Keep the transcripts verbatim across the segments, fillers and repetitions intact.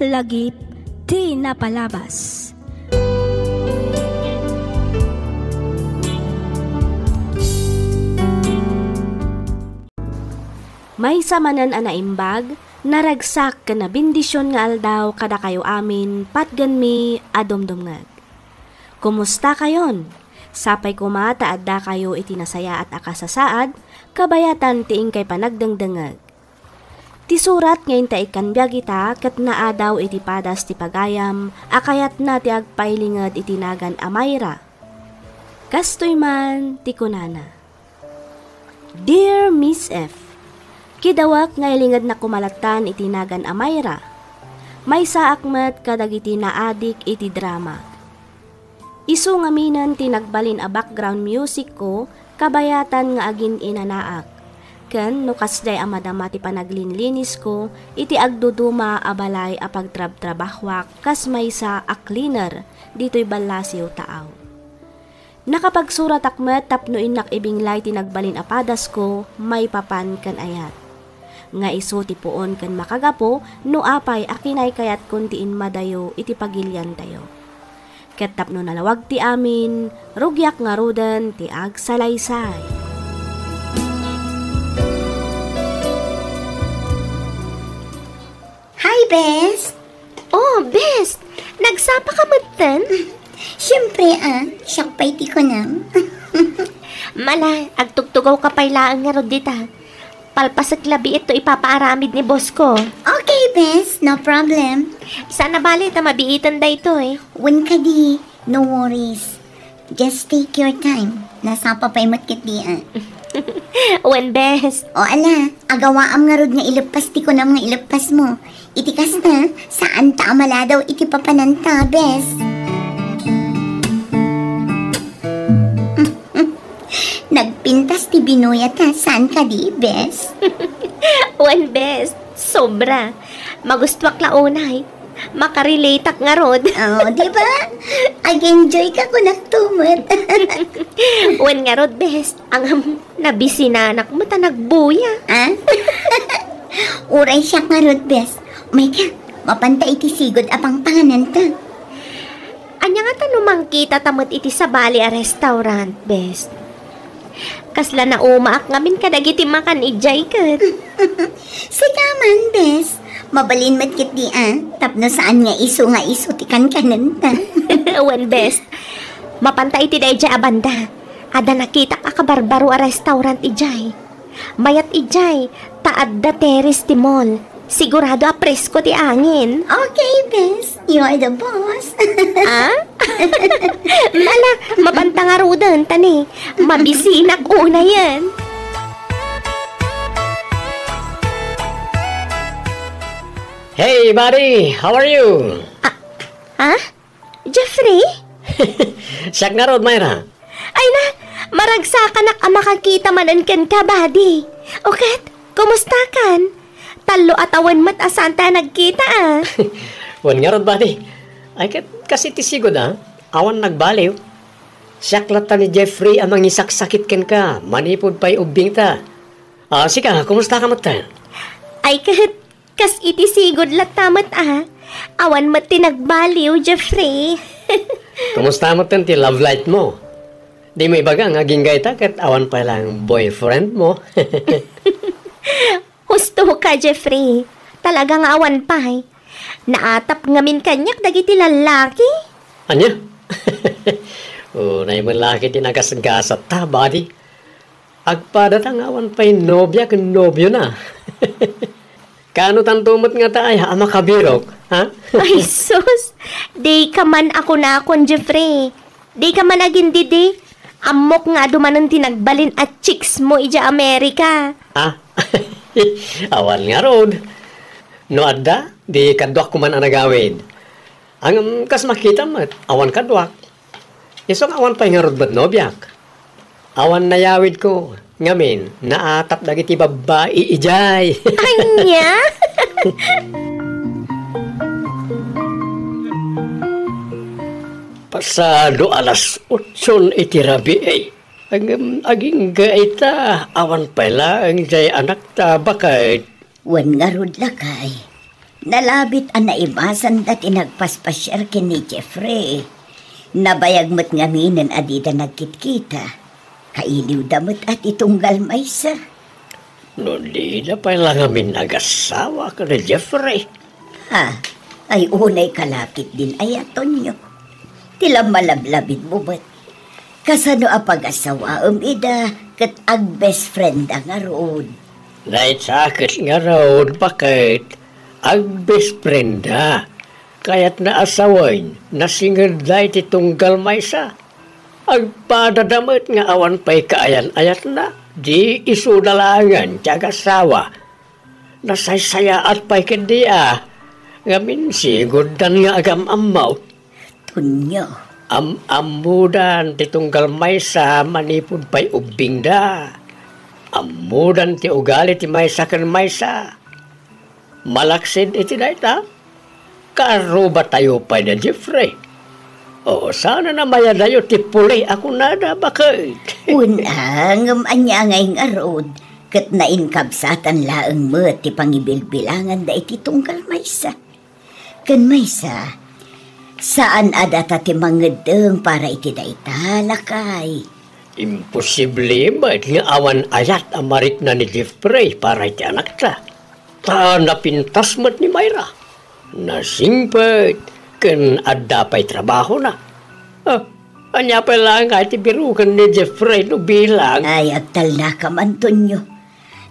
Lagip ti napalabas. Maysa manen a naimbag, naragsak ken nabendision nga aldaw kadakayo amin, patgenmi a dumdumngeg. Kumustakayon? Sapay koma ta addakayo iti nasayaat a kasasaad, kabayatan ti inkay panagdengdengngeg. Ti surat nga inta ikkan biag ita ket naadaw iti padas ti pagayam a kayatna ti agpailinged iti nagan a Myra. Kastoy man ti kunana, "Dear Miss F, kidawek nga ilingednak koma lattan iti nagan a Myra. Maysaak met kadagiti naadik iti drama. Isu ngaminen ti nagbalin a background music ko kabayatan nga agin-inanaak, ken no kasdiay a madama ti panaglinlinisko iti agduduma a balay a pagtrabtrabahoak kas maysa a cleaner ditoy ballasiw taaw. Nakapagsuratak met tapno innak ibinglay ti nagbalin a padasko maipapan ken ayat, nga isu ti puon ken makagapu no apay a kinaykayatkon ti immadayo iti pagiliantayo. Ket tapno nalawag ti amin, rugiak ngaruden ti agsalaysay." Hi, Bes! Oh, Bes! Nagsapa ka metten? Siyempre, ah, siak pay ti kunam. Mala, agtugtugaw ka pay laeng ngarud dita. Palpasek labi ito ipapaaramid ni boss ko. Okay, Bes, no problem. Sana bale ta mabiiten daytoy. Wen kadi, no worries. Just take your time. Nasapa pay met ketdi, ah. Wen, Bes. O ala, agawaam ngarud nga ileppas ti kunam nga ileppasmo. Iti kasta, saan ta a maladaw iti papananta, Bes. Nagpintas ti binuya ta, saan kadi, Bes? Wen, Bes, sobra. Magustuak la unay. Makarelateak ngarud. Oh, di ba? Ag-enjoy ka kunak tumet. Wen ngarud, Bes. Ang, um, nabisinanak met a nagbuya. Ah? Uray siak ngarud, Bes. May ka, mapanta iti sigud a pangpangananta. Ania ngata no mangkita ta met iti sabali a restaurant, Bes? Kasla naumaak ngamin kadagiti makan idiay ket. Sika man, Bes. Mabalin met ketdi a, tapno saan nga isu nga isu ti kankanenta. Wen, Bes. Mapanta iti daydiay a banda. Adda nakitak a kabarbaro a restaurant idiay. Mayat idiay, ta adda terrace ti mall. Sigurado a presko ti angin. Okay, Bes. You are the boss. Ah? Ala, mapanta ngaruden, ta ni, mabisinak unayen. Hey, buddy! How are you? Ah, ah? Jeffrey? Siak ngarud, Myra. Ay na, maragsakanak a makakita manen kenka, buddy. O ket, kumustakan? Tallo a tawen met a saanta a nagkita, ah. Wen ngarud, buddy. Ay ket, kas iti sigud, ah. Awan nagbaliw. Siak latta ni Jeffrey a mangisaksakit kenka, manipud pay ubbingta. Ah, sika, kumusta ka met? Ay ket, kas iti sigud latta met a. Awan met ti nagbaliw, Jeffrey. Kumusta met ti love life mo? Di mo ibaga nga agingga ita ket awan pay lang boyfriend mo. Husto ka, Jeffrey. Talaga nga awan pay. Naatap ngamin kaniak dagiti lallaki. Ania? Unay met la ket ti nagasgasat ta, buddy. Agpada ta nga awan pay nobia ken nobiona. Kaano tanto met ngata aya a makabirok, ha? Ay, sus! Dika man a kunakon, Jeffrey. Dika man agindidi. Ammok nga adu manen ti nagbalin a chicks mo idiay Amerika. Ah? Awan ngarud. No adda, di kaduak koma a nagawid. Ngem kas makita met, awan kaduak. Isu nga awan pay ngarud met nobiak. Awan nayawidko, ngamin, naatap dagiti babbai idiay. Ania? Pasado alas otson iti rabii. Ngem agingga ita, awan pay laeng diay anakta, baket. Wen ngarud, lakay. Nalabit a naimasanda ti nagpaspasiar ken ni Jeffrey. Nabayag met ngaminen a dida nagkitkita. Kailiwda met a ti tunggal maysa. No dida pay la ngamin agassawa ken ni Jeffrey. Ha? Ay, unay ka la ketdin aya, Tonyo. Ti la malablabitmo met. Kasano a pagasawaem ida ket agbest frienda ngarud? Dayta ket ngarud, baket, agbest frienda. Kayatna a sawen, nasingedda iti tunggal maysa. Agpadada met nga awan pay kaayan-ayatna, di isuda laengen ti agasawa. Nasaysayaat pay ketdi a, ngamin siguddan nga agam-ammo. Tonyo. Am-ammodan ti tunggal maysa manipud pay ubbingda. Ammodan ti ugali ti maysa ken maysa. Malaksid iti dayta, kaarrubatayo pay da Jeffrey. O, saan a namayadayo ti puli a kunada, baket? Wen a, ngem ania ngay ngarud, ket nainkabsatan laeng met ti pangibilbilanganda iti tunggal maysa. Ken maysa, saan a data ti mangeddeng para iti dayta, lakay. Imposible met nga awan ayat a marikna ni Jeffrey para iti anakta. Ta napintas met ni Myra. Nasingpet ken adda pay trabahona. Ah, ania pay laeng nga ti biroken ni Jeffrey no bilang? Ay, agtalnakam, Antonio.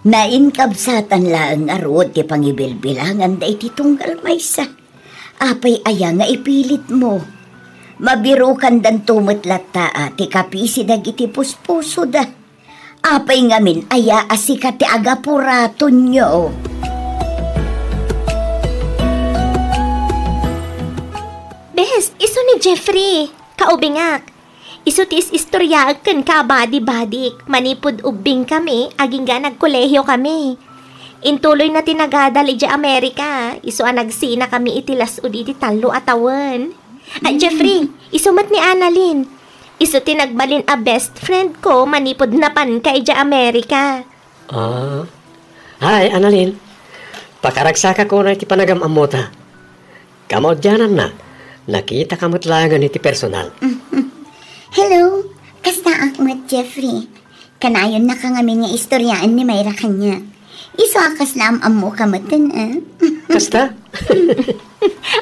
Nainkabsatan laeng ngarud ti pangibilbilanganda iti tunggal maysa. Apay aya nga ipilitmo? Mabirokandanto met latta a ti kapisi dagiti puspusoda. Apay ngamin aya a sika ti agapura, Tonyo? Bes, isu ni Jeffrey, kaubingak. Isu ti is-istoriaek kenka a badi-badik manipud ubbingkami agingga nagkolehiokami. Intuloyna ti nagadal idiay Amerika, isu a nagsinakami iti las-ud iti tallo a tawen. Ah, Jeffrey, isu met ni Annalyn. Isu ti nagbalin a best friend ko manipud napanka idiay Amerika. Ah. Hi, Annalyn. Pakaragsakak unay ti panagam-ammota. Kamaudiananna, nakitaka met laengen iti personal. Hello, kastaak met, Jeffrey. Kanayonnaka ngamin nga istoriaen ni Myra kaniak. Isu a kasla am-ammoka metten, eh. Kasta?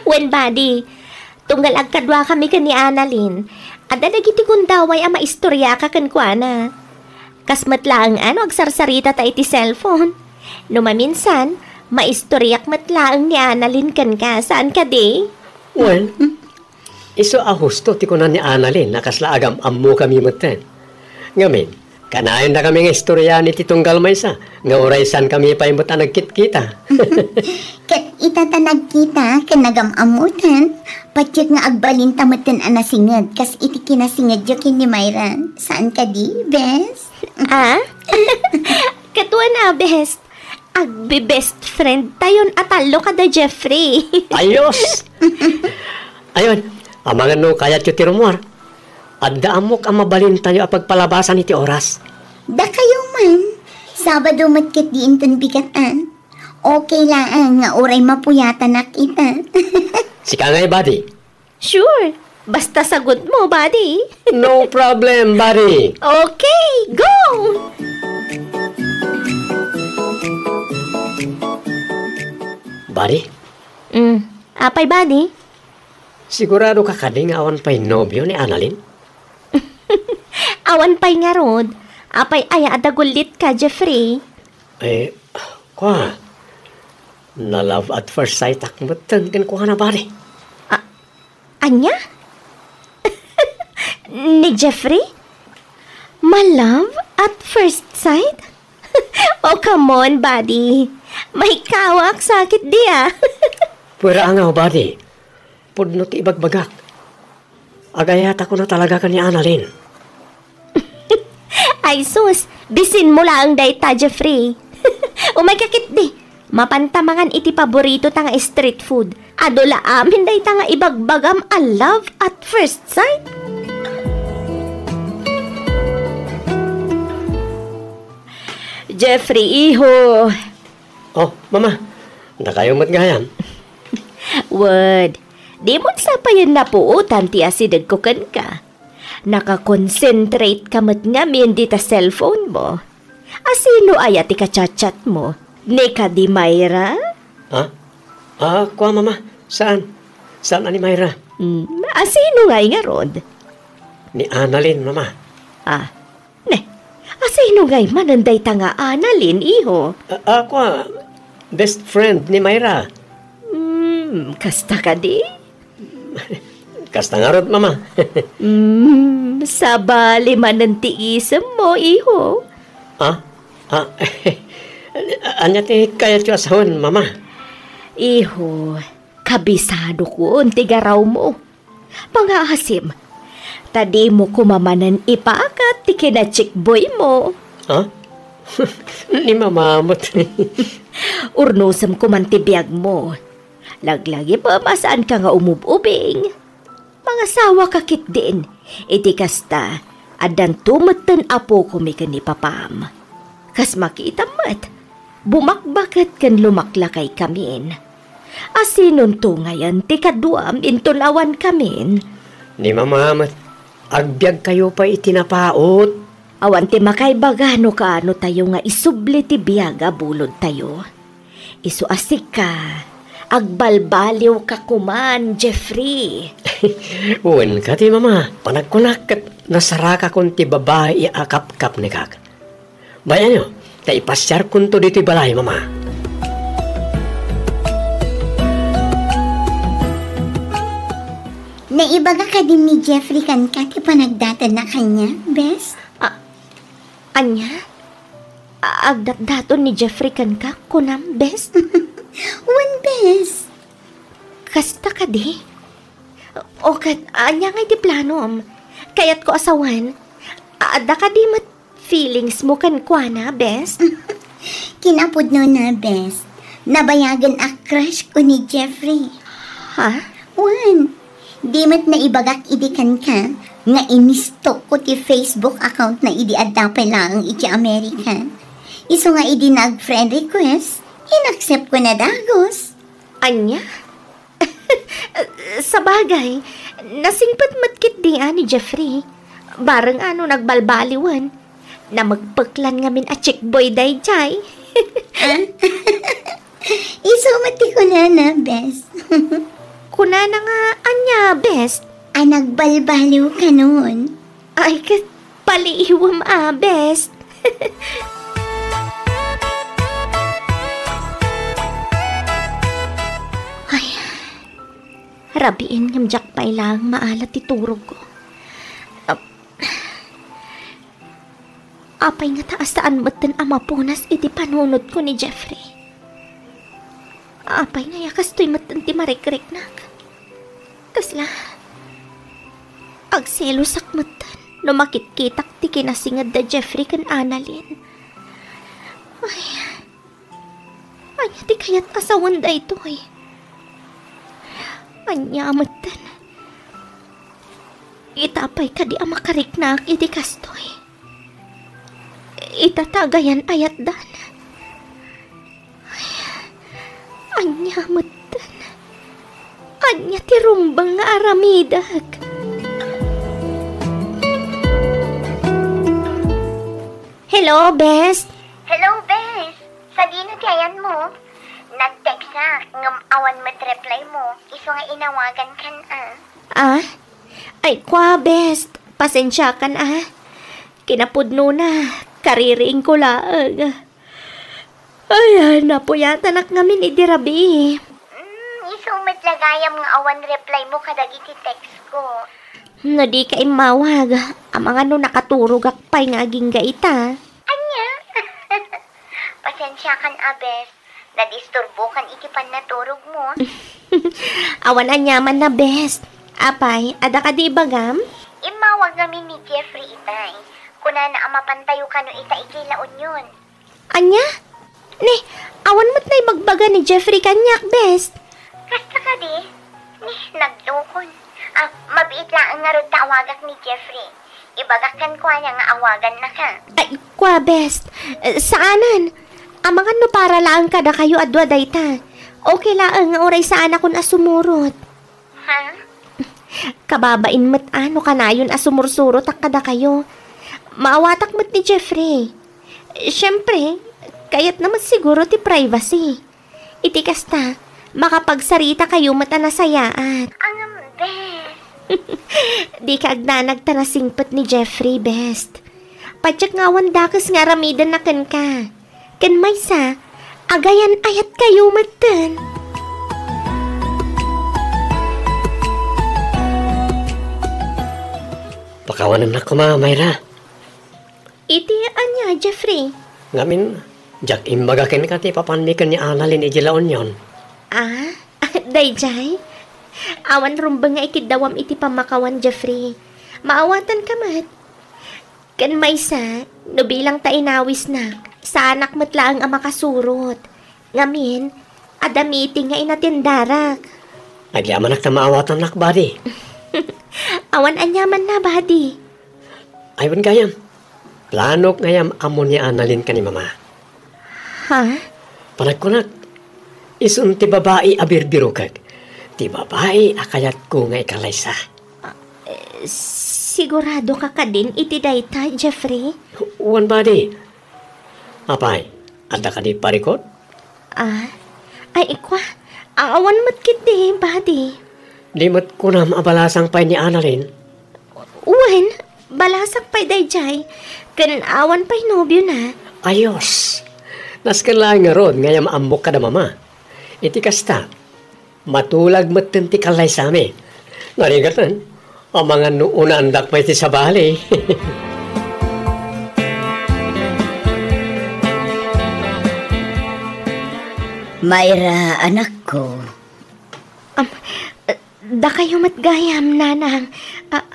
Wen, badi. Tunggal agkaduakami ken ni Annalyn, adda dagiti gundaway a maistoriaka kenkuana. Kas met laeng a no agsarsarita ta iti cellphone. No maminsan, maistoriak met laeng ni Annalyn kenka, saan kadi? Well, isu a husto ti kuna ni Annalyn a kasla agam-ammokami metten. Ngamin, kanayonnakami nga istoriaan iti tunggal maysa nga uray saankami pay met a nagkitkita. Ket ita ta nagkita ken nagam-ammotan, patiek nga agbalinta metten a nasinged kas iti kinasingedyo ken ni Myra. Saan kadi, bes? Ah? Ket wen a, bes. Agbe-best friend tayon a tallo kada Jeffrey. Ayos! Ayon, amangan no kayatyo ti rummuar. Adda ammok a mabalintayo a pagpalabasan iti oras. Dakayo man, Sabado met ket di inton bigat, ah. Okay laeng nga uray mapuyatanak ita. Sika ngay, buddy. Sure. Basta sagot mo, buddy. No problem, buddy. Okay, go! Buddy? Mm. Apay, buddy? Sigurado ka kadi nga awan pay nobio ni Annalyn? Awan pay ngarud. Apay aya a dagullit ka, Jeffrey? Eh, kwa, na-love at first sight ak metten kenkuana, buddy. A-, ania? Ni Jeffrey? Ma-love at first sight? Oh, come on, buddy. Maikawak sakit di, ah. Pwera nga, buddy. Pudno ti ibagbagak. Agayatako na talaga ken ni Annalyn. Ay sus, bisin mo laeng dayta, Jeffrey. Umay ka ketdi. Mapanta mangan iti paborito ta nga street food. Adu la amin dayta nga ibagbagam a love at first sight. Jeffrey, iho. Oh, mama. Dakayo met gayam. Wen, dimon sa payen napuotan ti asidegko kenka. Naka-concentrate ka met ngamin dita cellphone mo. Asino aya ti ka-chat-chat mo? Ni kadi Myra? Ha? Ah, kua, Mama. Saan? Saan a ni Myra? Hmm, asino ngay ngarud? Ni Annalyn, Mama. Ah, ne. Asino ngay manen dayta nga Annalyn, iho? Ah, ah, kua, best friend ni Myra. Hmm, kasta kadi? Kasta ngarud, Mama. Hmm, sabali manen ti isemmo, iho. Ah? Ah, ania ti kayatyo a sawen, Mama? Iho, kabisadokon ti garawmo. Pangaasim, ta dimo koma manen ipakat ti kinachickboymo. Ha? Ni Mama met. Urnosem koman ti biagmo. Laglagipem a saanka nga umub-ubing. Mangasawaka ketdin. Iti kasta, addanto metten apokomi ken ni papam. Kas makitam met, bumakbaket ken lumaklakaykamin. Asinonto ngayen ti kaduam inton awankamin? Ni Mama met, agbiagkayo pay iti napaut. Awan ti makaibaga no kaano tayo nga isubli ti biag a bulodtayo. Isu a sika, agbalbaliwka koman, Jeffrey. Wen kadi, Mama, panagkunak ket nasarakakon ti babai a kapkapnekak. Bay-anyo, ta ipasiarkonto ditoy balay, Mama. Naibaga kadin ni Jeffrey kenka ti panagdatanna kaniak, bes? Ah, ania? A-, agdatdaton ni Jeffrey kenka, kunam, bes? Wen, bes. Kasta kadi? O ket, ania ngay ti planom? Kayatko a sawen. A-, adda kadi met feelings mo kenkuana, bes? Kinapudnona, bes. Nabayagen a crush ko ni Jeffrey. Ha? Wen, di met naibagak idi kenka nga inistok ko ti Facebook account na idi adda pay laeng iti America. Isu nga idi nag-friend request, inaccept ko na dagus. Ania? Sabagay, nasingpet met ketdi a ni Jeffrey. Bareng a no nagbalbaliwen, namekpeklan ngamin a chickboy daydiay. Ah? Isu met ti kunana, bes. Kunana nga ania, bes? A nagbalbaliw kanon. Ay, ket paliiwem a, bes. Ay, rabiin ngem diak pay laeng maala ti turogko. Ap-, apay ngata a saan metten a mapunas iti panunotko ni Jeffrey? Apay ngay a kastoy metten ti marikriknak? Kasla, agselosak metten no makitkitak ti kinasinged da Jeffrey ken Annalyn. Ay, ania ti kayat a sawen daytoy? Ania metten? Ita pay kadi a makariknaak iti kastoy? Ita ta agayan a yatdan. Ay, ania metten? Ania ti rumbeng nga aramidek? Hello, bes. Hello, bes. Sadino ti ayanmo? Nag-textak, ngem awan met reply mo. Isu nga inawagankan, a. Ah? Ay, kua, bes. Pasensiakan, a. Kinapudnona, kaririingko laeng. Ay, napuyatanak ngamin idi rabii. Mm, isu met la gayam nga awan reply mo kadagiti text ko. No dika immawag, amangan no nakaturogak pay nga agingga ita. Ania? Pasensiakan a, bes. Nadisturbokan iti pannaturogmo. Awan aniamanna, bes. Apay, adda kadi ibagam? Immawag ngamin ni Jeffrey itay. Kunana a mapantayo kano ita iti La Union. Ania? Ni, awan met naibagbaga ni Jeffrey kaniak, bes. Kasta kadi? Ni, naglukon. Ah, mabiit laeng ngarud ta awagak ni Jeffrey. Ibagak kenkuana nga awagannaka. Ay, kua, bes. Eh, saanen. Amangan no para laeng kadakayo a dua dayta. Okay laeng nga uray saanakon a sumurot. Ha? Kababain met a no kanayon a sumursurotak kadakayo. Maawatak met ni Jeffrey. Siyempre, kayatna met siguro ti privacy. Iti kasta, makapagsarita kayo met a nasayaat. Ngem, Bes. Dika agdanag ta nasingpet ni Jeffrey, Best. Patiek nga awan dakes nga aramidenna kenka. Ken maysa, agayan-ayat kayo metten. Pakawanennak koma, Myra. Iti ania, Jeffrey? Ngamin, diak imbaga kenka ti papanmi ken ni Annalyn iti La Union. Ah? Daydiay? Awan rumbeng nga ikiddawam iti pammakawan, Jeffrey. Maawatanka met. Ken maysa, no bilang ta inawisnak, saanak met laeng a makasurot. Ngamin, adda meeting nga inatendarak. Agyamanak ta maawatannak, buddy. Awan aniamanna, buddy. Ay, wen gayam. Planok gayam ammo ni Annalyn ken ni Mama. Ha? Panagkunak, isun ti babai a birbirokek. Ti babai a kayatko nga ikallaysa. Eh, siguradoka kadin iti dayta, Jeffrey? Wen, buddy. Apay, adda kadi parikut? Ah? Ay, ikwa, awan met ketdi, buddy. Di met kunam a balasang pay ni Annalyn? Wen, balasak pay daydiay, ken awan pay nobiona. Ayos! Nasken laeng ngarud nga ammok kada Mama. Iti kasta, matulag metten ti kallaysami. Narigaten, amangan no unaandak pay ti sabali. Myra, anakko. Am, dakayo met gayam, Nanang. Ah,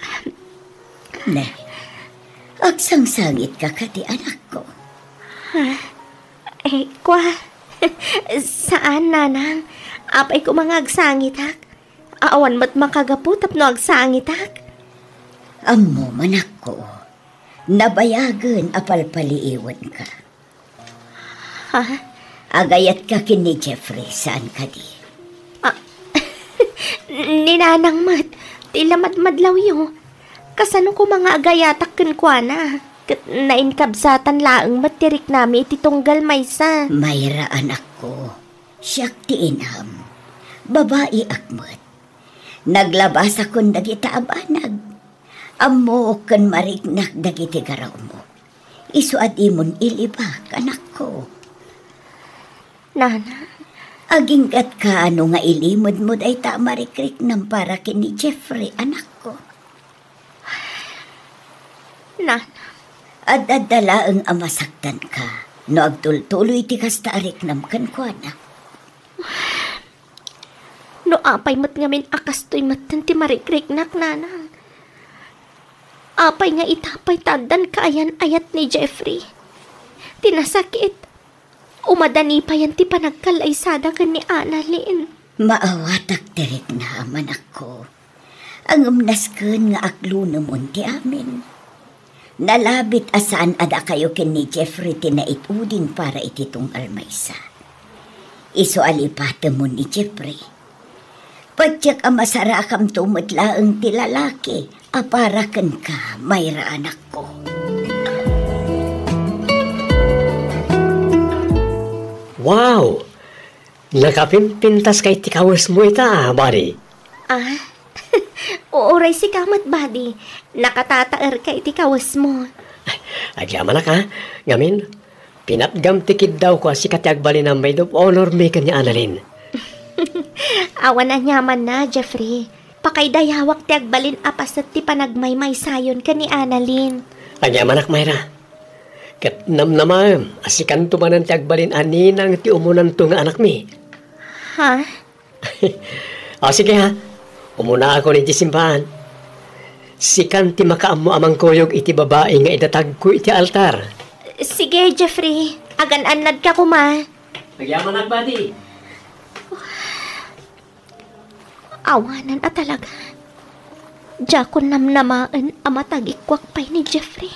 Ne, agsangsangitka kadi, anakko? Ha? Eh, kwa? Saan, Nanang. Apay koma nga agsangitak? Awan met makagapu tapno agsangitak? Ammom, anakko, nabayagen a palpaliiwenka. Ha? Agayatka ken ni Jeffrey, saan kadi? Ah, ni Nanang met, ti la madmadlawyo. Kasano koma nga agayatak kenkuana? Ket nainkabsatan laeng met ti riknami iti tunggal maysa. Myra, anakko, siak ti inam. Babaiak met. Naglabasakon dagita a banag. Ammook ken mariknak dagiti garawmo. Isu a dimon ilibak, anakko. Nana? Aginggatka no nga ilimedmo dayta a marikriknam para ken ni Jeffrey, anakko. Nana? Ad-adda laeng a masaktanka no agtultuloy ti kasta a riknam kenkuana. No apay met ngamin a kastoy metten ti marikriknak, Nanang. Apay nga ita pay ta addan kaayan-ayat ni Jeffrey? Ti nasakit, umadanin payen ti panagkallaysada ken ni Annalyn. Maawatak ti riknam, anakko. Ngem nasken nga aklunemon ti amin. Nalabit a saan a dakayo ken ni Jeffrey ti naituding para iti tunggal maysa. Isu a lipatemon ni Jeffrey. Patiek a masarakamto met laeng ti lalaki a para kenka, Myra, anakko. Wow! Nakapimpintaska iti kawesmo ita, a, buddy. Ah? Uray sika met, buddy. Nakatataerka iti kawesmo. Agyamanak, a. Ngamin, pinatgam ti kiddawko a sika ti agbalin a maid of honor mi ken ni Annalyn. Awan aniamanna, Jeffrey. Pakaidayawak ti agbalin a paset ti panagmaymaysayon ken ni Annalyn. Agyamanak, Myra. Ket namnamaem a sikanto manen ti agbalin a ninang ti umunanto nga anakmi. Ha? O, sige, ha. Umunaakon iti simbahan. Sikan ti makaammo a mangkuyog iti babai nga idatagko iti altar. Sige, Jeffrey. Agan-annadka koma. Agyamanak, buddy. Awanan a talaga. Diakon namnamaen a matagikkuak pay ni Jeffrey.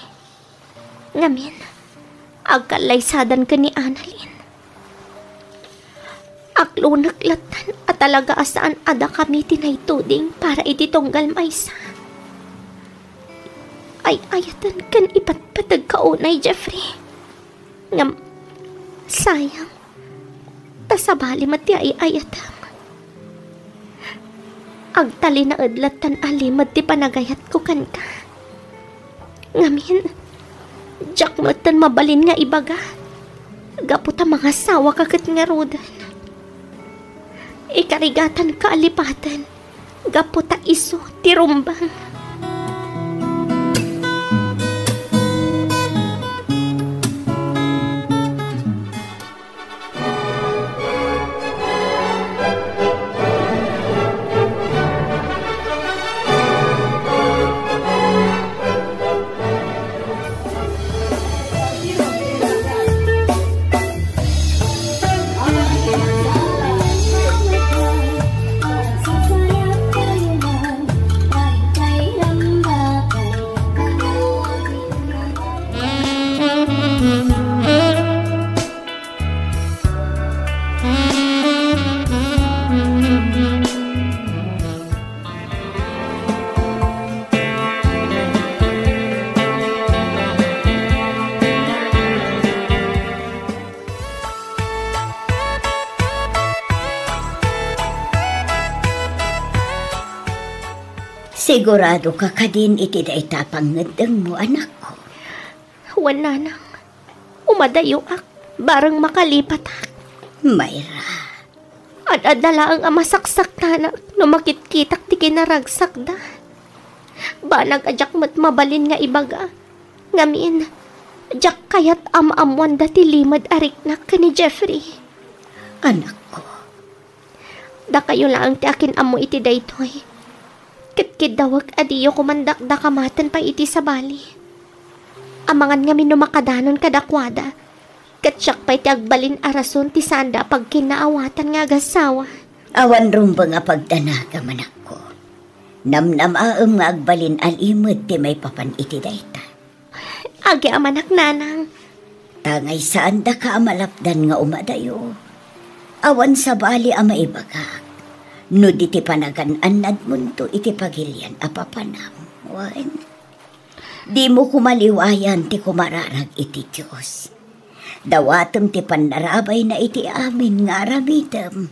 Ngamin, agkallaysadan ken ni Annalyn. Aklonek lattan a talaga a saan a dakami ti naituding para iti tunggal maysa. Ay-ayaten ken ipatpateg ka unay, Jeffrey. Ngem, sayang, ta sabali met ti ay-ayatem. Agtalinaed lattan a limed ti panagayatko kenka. Ngamin, diak metten mabalin nga ibaga, gapu ta mangasawaka ket ngaruden. Ikarigatanka a lipaten, gapu ta isu ti rumbeng. Sigurado ka kadin iti dayta a pangngeddengmo, anakko? Wen, nanang, umadayoak, bareng makalipatak. Myra. Ad-adda laeng a masaksaktanak no makitkitak ti kinaragsakda. Banag a diak met mabalin nga ibaga. Ngamin, diak kayat a maammoanda ti limed a riknak ken ni Jeffrey. Anakko. Dakayo laeng ti akin-ammo iti daytoy. Ket kiddawek a diyo koma dakdakamaten pay iti sabali. Amangan ngamin no makadanon kadakuada, ket siak pay ti agbalin a rason ti saanda a pagkinnaawatan nga agassawa. Awan rumbeng a pagdanagam, anakko. Namnamaem nga agbalin a limed ti maipapan iti dayta. Agyamanak, nanang. Tangay saandaka a malapdan nga umadayo. Awan sabali a maibagak no di ti panagan-annadmonto iti pagilian a papanam. Wen, dimo koma liwayan ti kumararag iti Dios. Dawatem ti pannarabayna iti amin nga aramidem.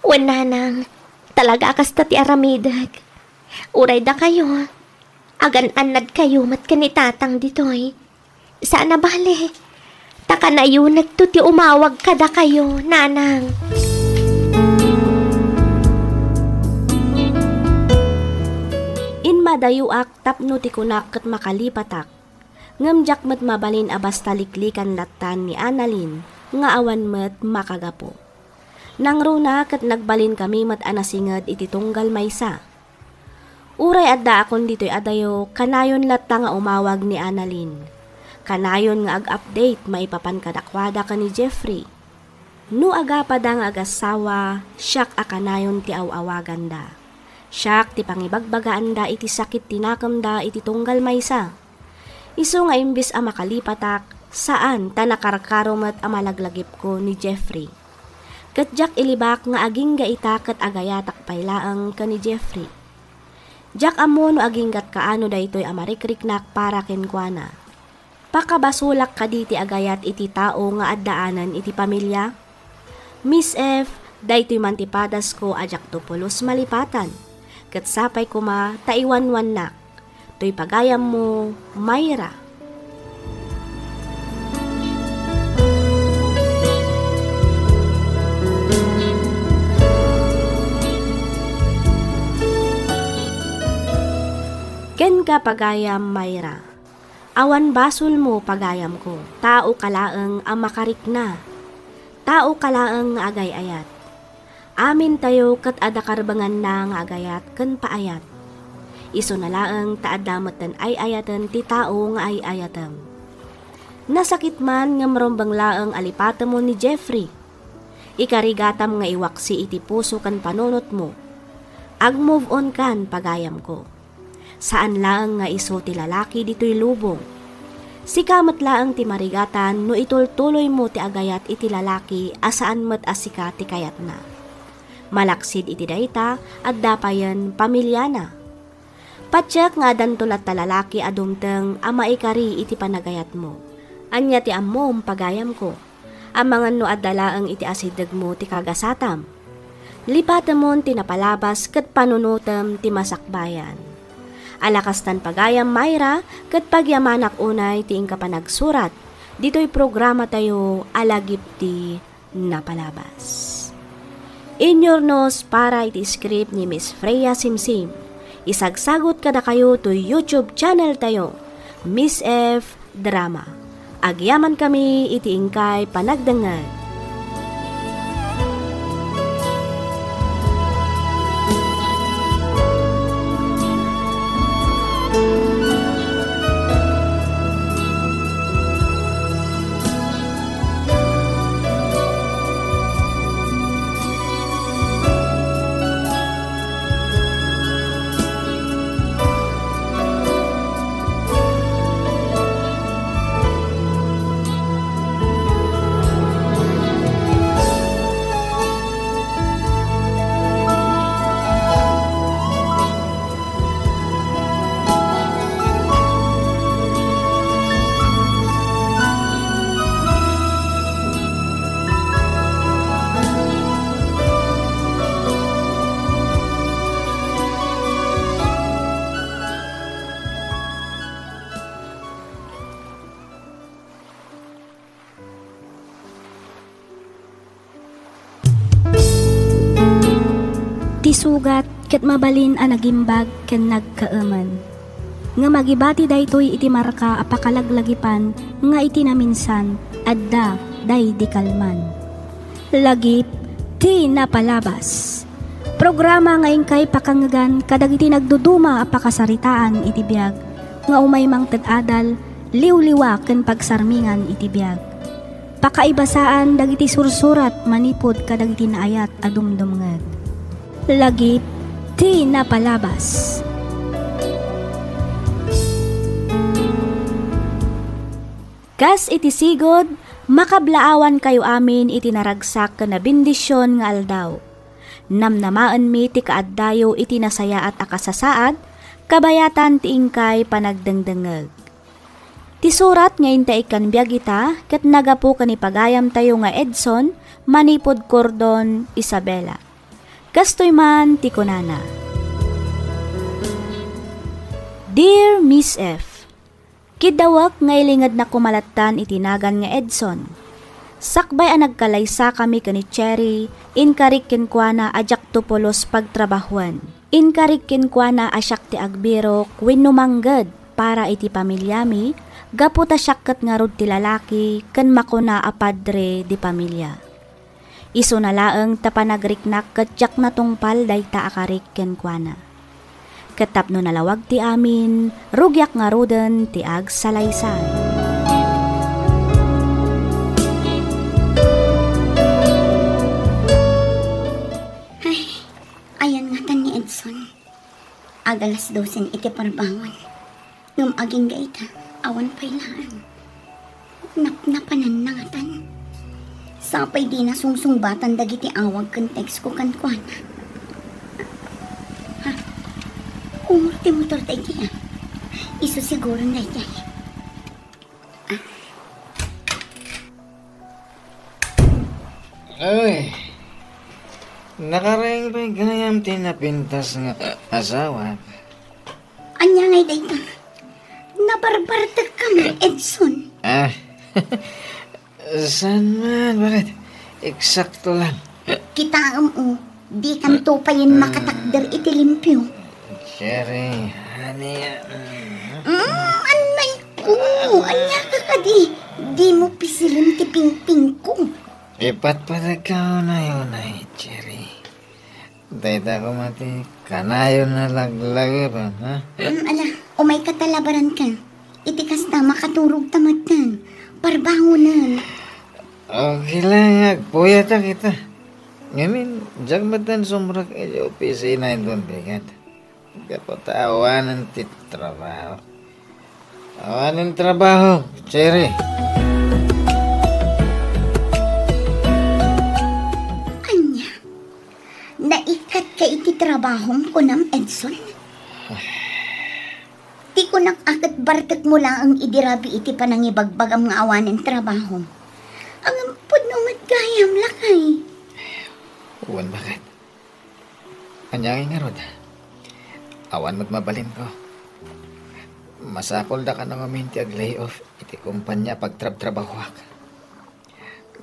Wen, nanang, talaga a kasta ti aramidek. Uray dakayo, agan-annadkayo met ken ni tatang ditoy. Saan a bale, ta kanayonekto ti umawag kadakayo, nanang. Immadayoak tapno ti kunak ket makalipatak, ngem diak met mabalin a basta liklikan lattan ni Annalyn nga awan met makagapu. Nangruna ket nagbalinkami met a nasinged iti tunggal maysa. Uray addaakon ditoy adayo, kanayon latta nga umawag ni Annalyn. Kanayon nga ag-update maipapan kadakuada ken ni Jeffrey. No agapada nga agassawa, siak a kanayon ti aw-awaganda. Siak ti pangibagbagaanda iti sakit ti nakemda iti tunggal maysa. Isu nga imbes a makalipatak, saan ta nakarkaro met a malaglagipko ni Jeffrey. Ket diak ilibak nga agingga ita ket agayatak pay laeng ken ni Jeffrey. Diak ammo no aginggat kaano daytoy a marikriknak para kenkuana. Pakabasolak kadi ti agayat iti tao nga addaanen iti pamilia? Miss F, daytoy man ti padasko a diakto pulos malipatan. Ket sapay koma ta iwanwannak. Toy pagayammo, Myra. Kenka, pagayam Myra. Awan basolmo, pagayamko. Taoka laeng a makarikna. Taoka laeng nga agay-ayat. Amintayo ket adda karbenganna nga agayat ken paayat. Isuna laeng ta adda metten ay-ayaten ti tao nga ay-ayatem. Nasakit man ngem rumbeng laeng a lipatemmo ni Jeffrey. Ikarigatam nga iwaksi iti puso ken panunotmo. Ag-move on kan, pagayamko. Saan laeng nga isu ti lalaki ditoy lubong. Sika met laeng ti marigatan no itultuloymo ti agayat iti lalaki a saan met a sika ti kayatna. Malaksid iti dayta, adda payen pamiliana. Patiek nga addanto latta lalaki a dumteng a maikari iti panagayatmo. Ania ti ammom, pagayamko? Amangan no adda laeng iti asidegmo ti kagasatam. Lipatemon ti napalabas ket panunotem ti masakbayan. Ala kastan pagayam, Myra, ket pagyamanak unay ti inka panagsurat ditoy programatayo a Lagip ti Napalabas. Inyurnos para iti script ni Miss Freya Simsim. Isagsagut kadakayo toy YouTube channel tayo, Miss F Drama. Agyamankami iti inkay panagdengngeg. Ti sugat ket mabalin a nagimbag ken nagkaemen. Ngem agibati daytoy iti marka a pakalaglagipan nga iti naminsan, adda daydi kalman. Lagip ti Napalabas. Programa nga inkay pakangegan kadagiti nagduduma a pakasaritaan iti biag nga umay mangted adal, liwliwa ken pagsarmingan iti biag. Pakaibasaan dagiti sursurat manipud kadagiti naayat a dumdumngeg. Lagip ti Napalabas. Kas iti sigud, makablaawankayo amin iti naragsak ken nabendision nga aldaw. Namnamaenmi ti kaaddayo iti nasayaat a kasasaad, kabayatan ti inkay panagdengdengngeg. Ti surat nga intaig kan biag ita ket nagapu ken ni pagayamtayo nga Edson manipud Cordon, Isabela. Kastoy man ti kunana, Dear Miss F, kidawek nga ilingednak koma lattan iti nagan nga Edson. Sakbay a nagkalaysakami ken ni Cherry, inkarik kenkuana a diakto pulos pagtrabahoen. Inkarik kenkuana a siak ti agbirok wenno mangged para iti pamiliami, gapu ta siak ket ngarud ti lalaki ken makuna a padre de pamilia. Isuna laeng ta panagriknak ket diak natungpal dayta a karik kenkuana. Ket tapno nalawag ti amin, rugiak ngaruden ti agsalaysay. Ay, ayan ngatan ni Edson. Ag alas dosen iti parbangon. Ngem agingga ita, awan pay laeng. Napnapananna ngatan. Sapay dina sungsungbatan dagiti awag ken text ko kenkuana. Ha? Umor ti motor daydi, a. Isu siguron daydi. Ay, nakareng pay gayam ti napintas nga asawak. Ania ngay dayta? Nabarbartek ka nga, Edson. Ah, saan man, bakit? Eksakto lang. Kitaem, o, di kanto payen makatakder iti limpio. Cherry, honey, ah. Mm, anay ko, ania ka kadi? Di mo pisilem ti pingping ko. Ipatpatag ka unay-unay, Cherry. Dayta koma ti kanayon a laglagipen, ha? Mm, ala, umay ka ta labaran ka. Iti kasta, makaturog ta metten. Parbangonen. Okay lang, agpuyatak ita. Ngamin, diak metten sumrek iti opisina inton bigat. Gapu ta awanen ti trabaho. Awanen trabaho, Cherry. Ania? Naikkatka iti trabahom, kunam, Edson? Ti kunak a ket bartekmo laeng idi rabii iti panangibagbagam nga awanen trabahom. Ngem pudno met gayam, lakay. Wen, baket. Ania ngay ngarud? Awan met mabalinko. Masapulda kano ngamin ti ag-layoff iti kompania a pagtrabtrabahoak.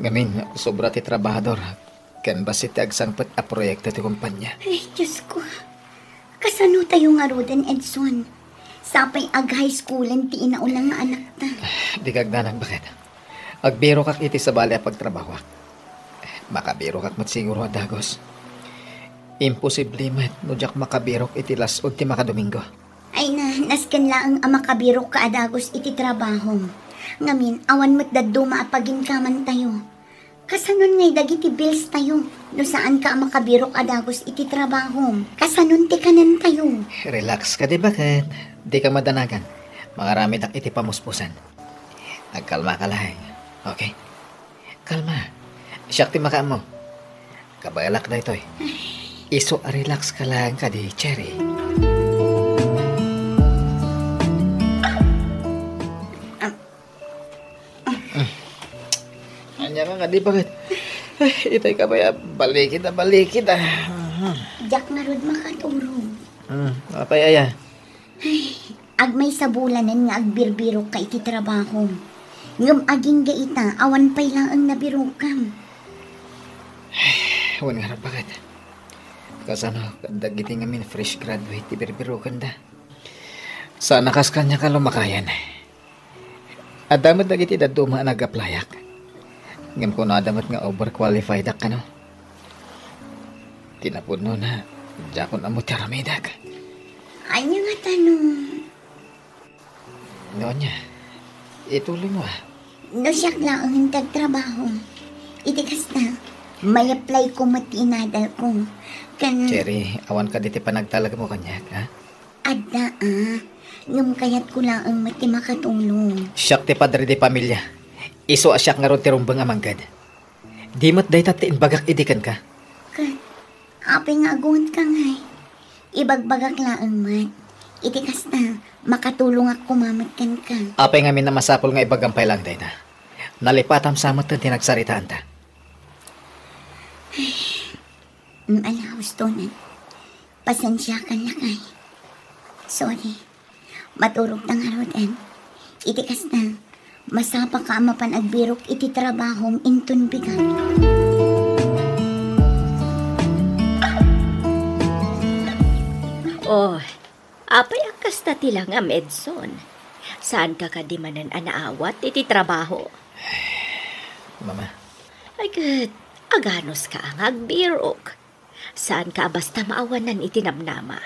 Ngamin, sobra ti trabahador ken bassit ti agsangpet a proyekto ti kompania. Ay, Diyos ko. Kasano tayo ngaruden, Edson? Sapay ag-high schoolen ti inauna nga anakta. Dika agdanag, baket. Agbirokak iti sabali a pagtrabahoak. Makabirokak met siguro a dagus. Imposible met no diak makabirok iti las-ud ti makadomingo. Ay na, nasken laeng a makabirokka a dagus iti trabahom. Ngamin, awan met dadduma a paginkamantayo. Kasanon ngay dagiti bills tayo no saanka a makabirok a dagus iti trabahom? Kasanon ti kanentayo? Relax kadi, baket. Dika madanagan. Mangaramidak iti pamuspusan. Agkalmaka laeng. Okay? Kalma. Siak ti makaammo. Kabaelak daytoy. Isu a relax ka laeng kadi, Cherry. Ania nga kadi, baket? Ay, itay ka ba ya? Balikid a balikid, ah. Diak ngarud makaturog. Hmm, apay aya? Ay, agmaysa bulanen nga agbirbirokka iti trabahom. Ngem agingga ita, awan pay laeng nabirokam. Wen ngarud, baket. Kasano kadagiti ngamin fresh graduate ti birbirokanda? Saan a kas kaniak a lumakayan. Adda met dagiti dadduma a nag-applyak. Ngem kunada met nga overqualified-ak kano. Ti napudnona, diakon ammo ti aramidek. Ania ngata no? No ania, ituloy mo, ah. No siak laeng ti agtrabaho. Iti kasta, may-apply ko met ti inadal ko. Ken Cherry, awan kadi ti panagtalek mo kaniak, ha? Adda, ah. Ngem kayatko laeng met ti makatulong. Siak ti padre de pamilya. Isu a siak ngarud ti rumbeng a mangged. Di met dayta ti imbagak idi kenka. Ket, apay nga agungetka ngay? Ibagbagak laeng met. Iti kasta, makatulongak koma met kenka. Apay ngamin a masapul nga ibagam pay laeng dayta? Nalipatam sa met ti nagsaritaanta. Mm, ala, husto na. Pasensiakan, lakay. Sorry. Maturogta ngaruden. Iti kasta, masapaka a mapan agbirok iti trabahom inton bigat. Oh, apay a kasta ti langam, Edson? Saanka kadi manen a naawat iti trabaho? Mama. Ay ket, aganuska nga agbirok. Saanka a basta maawanan iti namnama.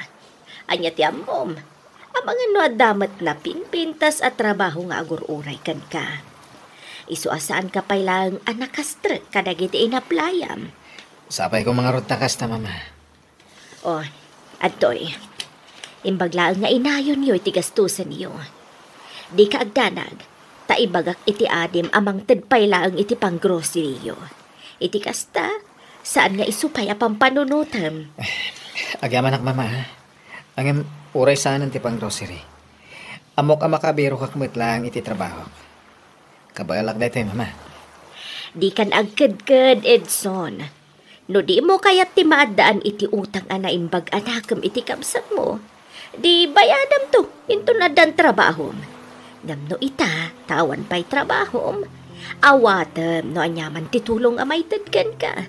Ania ti ammom? Amangan no adda met napinpintas a trabaho nga agur-uray kenka. Isu a saanka pay laeng a nakastrek kadagiti inaplayam. Sapay ko mangarud ta kasta, Mama. Oh, adtoy. Imbag laeng nga inayonyo iti gastusenyo. Dika agdanag, ta ibagak iti adim a mangted pay laeng iti panggroceryyo. Iti kasta, saan nga isu pay a pampanunotem. Agyamanak, Mama, ha? Ngem, uray saanen ti panggrocery. Ammok a makabirokak met laeng iti trabahok. Kabaelak daytoy, Mama. Dikan agkedked, Edson. No dimo kayat ti maaddaan iti utang a naimbag a nakem iti kabsatmo, di bayadamto inton addan trabahom. Ngem no ita, ta awan pay trabahom, awatem no aniaman ti tulong a maited kenka.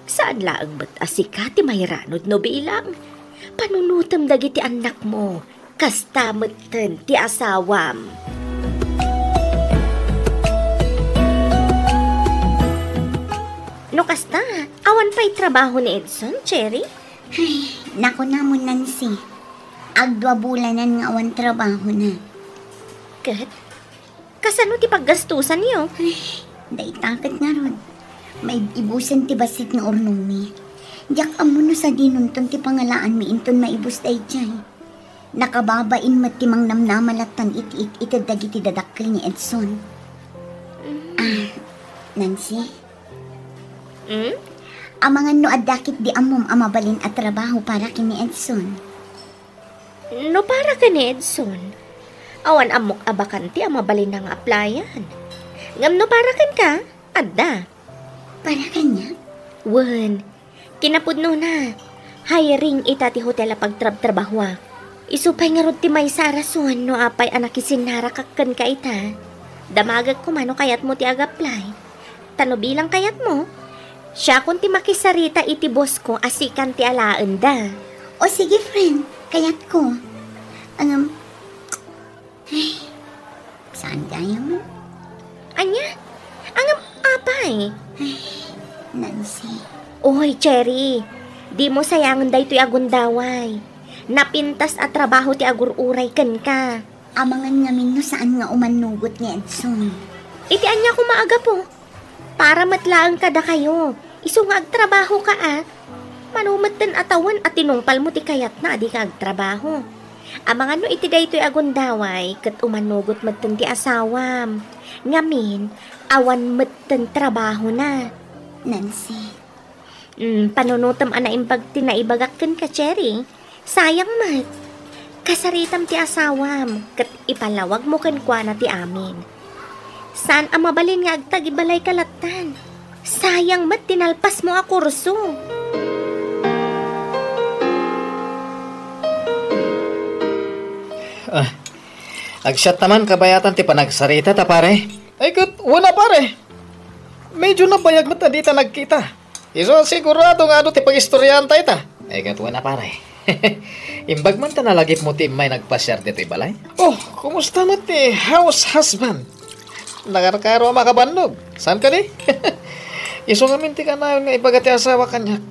Saan laeng met a sika ti mairanud no bilang. Panunotem dagiti annakmo. Kasta metten ti asawam. No kasta, awan pay trabaho ni Edson, Cherry? Ay, nakunam, Nancy. Agdua bulanen nga awan trabahona. Ket, kasano ti paggastusanyo? Ay, dayta ket ngarud. Maibusen ti bassit nga urnongmi. Diak ammo no sadinonton ti pangalaanmi inton maibus daydiay. Nakababain met ti mangnamnama lattan iti it-ited dagiti dadakkel ni Edson. Ah, Nancy? Hmm? Amangan no adda ketdi ammom a mabalin a trabaho para ken ni Edson. No para ken ni Edson, awan ammok a bakante a mabalinna nga applyan. Ngem no para kenka, adda. Para kaniak? Wen, kinapudnona, hiring ita ti hotel a pagtrabtrabahoak. Isu pay ngarud ti maysa a rason no apay a nakisinnarakak kenka ita. Damagek koma no kayatmo ti ag-apply. Ta no bilang kayatmo, siakon ti makisarita iti bossko a sikan ti alaenda. O sige, friend, kayatko. Ngem, ay, saan tayo man? Ania? Ngem, apay? Ay, Nancy. Oy, Cherry, dimo sayangen daytoy a gundaway. Napintas a trabaho ti agur-uray kenka. Amangan ngamin no saan nga umannugot ni Edson. Iti ania koma a gapu? Para met laeng kadakayo. Isu nga agtrabahoka a. Mano metten a tawen a tinungpalmo ti kayatna a dika agtrabaho. Amangan no iti daytoy a gundaway ket umannugot metten ti asawam. Ngamin, awan metten trabahona. Nancy. Mm, panunotem a naimbag ti naibagak kenka, Cherry. Sayang met. Kasaritam ti asawam, ket ipalawagmo kenkuana ti amin. Saan a mabalin nga agtagibalayka lattan. Sayang met ti nalpasmo a kurso. Ah, agsiat ta man kabayatan ti panagsarita ta, pare. Ay, ket, wen a, pare. Medyo nabayag met a dita nagkita. Isu a sigurado nga adu ti pagistoriaanta ita. Ay, ket wen a, pare. Imbag man ta nalagipmo ti immay nagpasiar ditoy balay. Oh, kumusta met ti house husband? Nakarkaro a makabannog. Saan kadi? Isu ngamin ti kanayon nga ibaga ti asawa kaniak.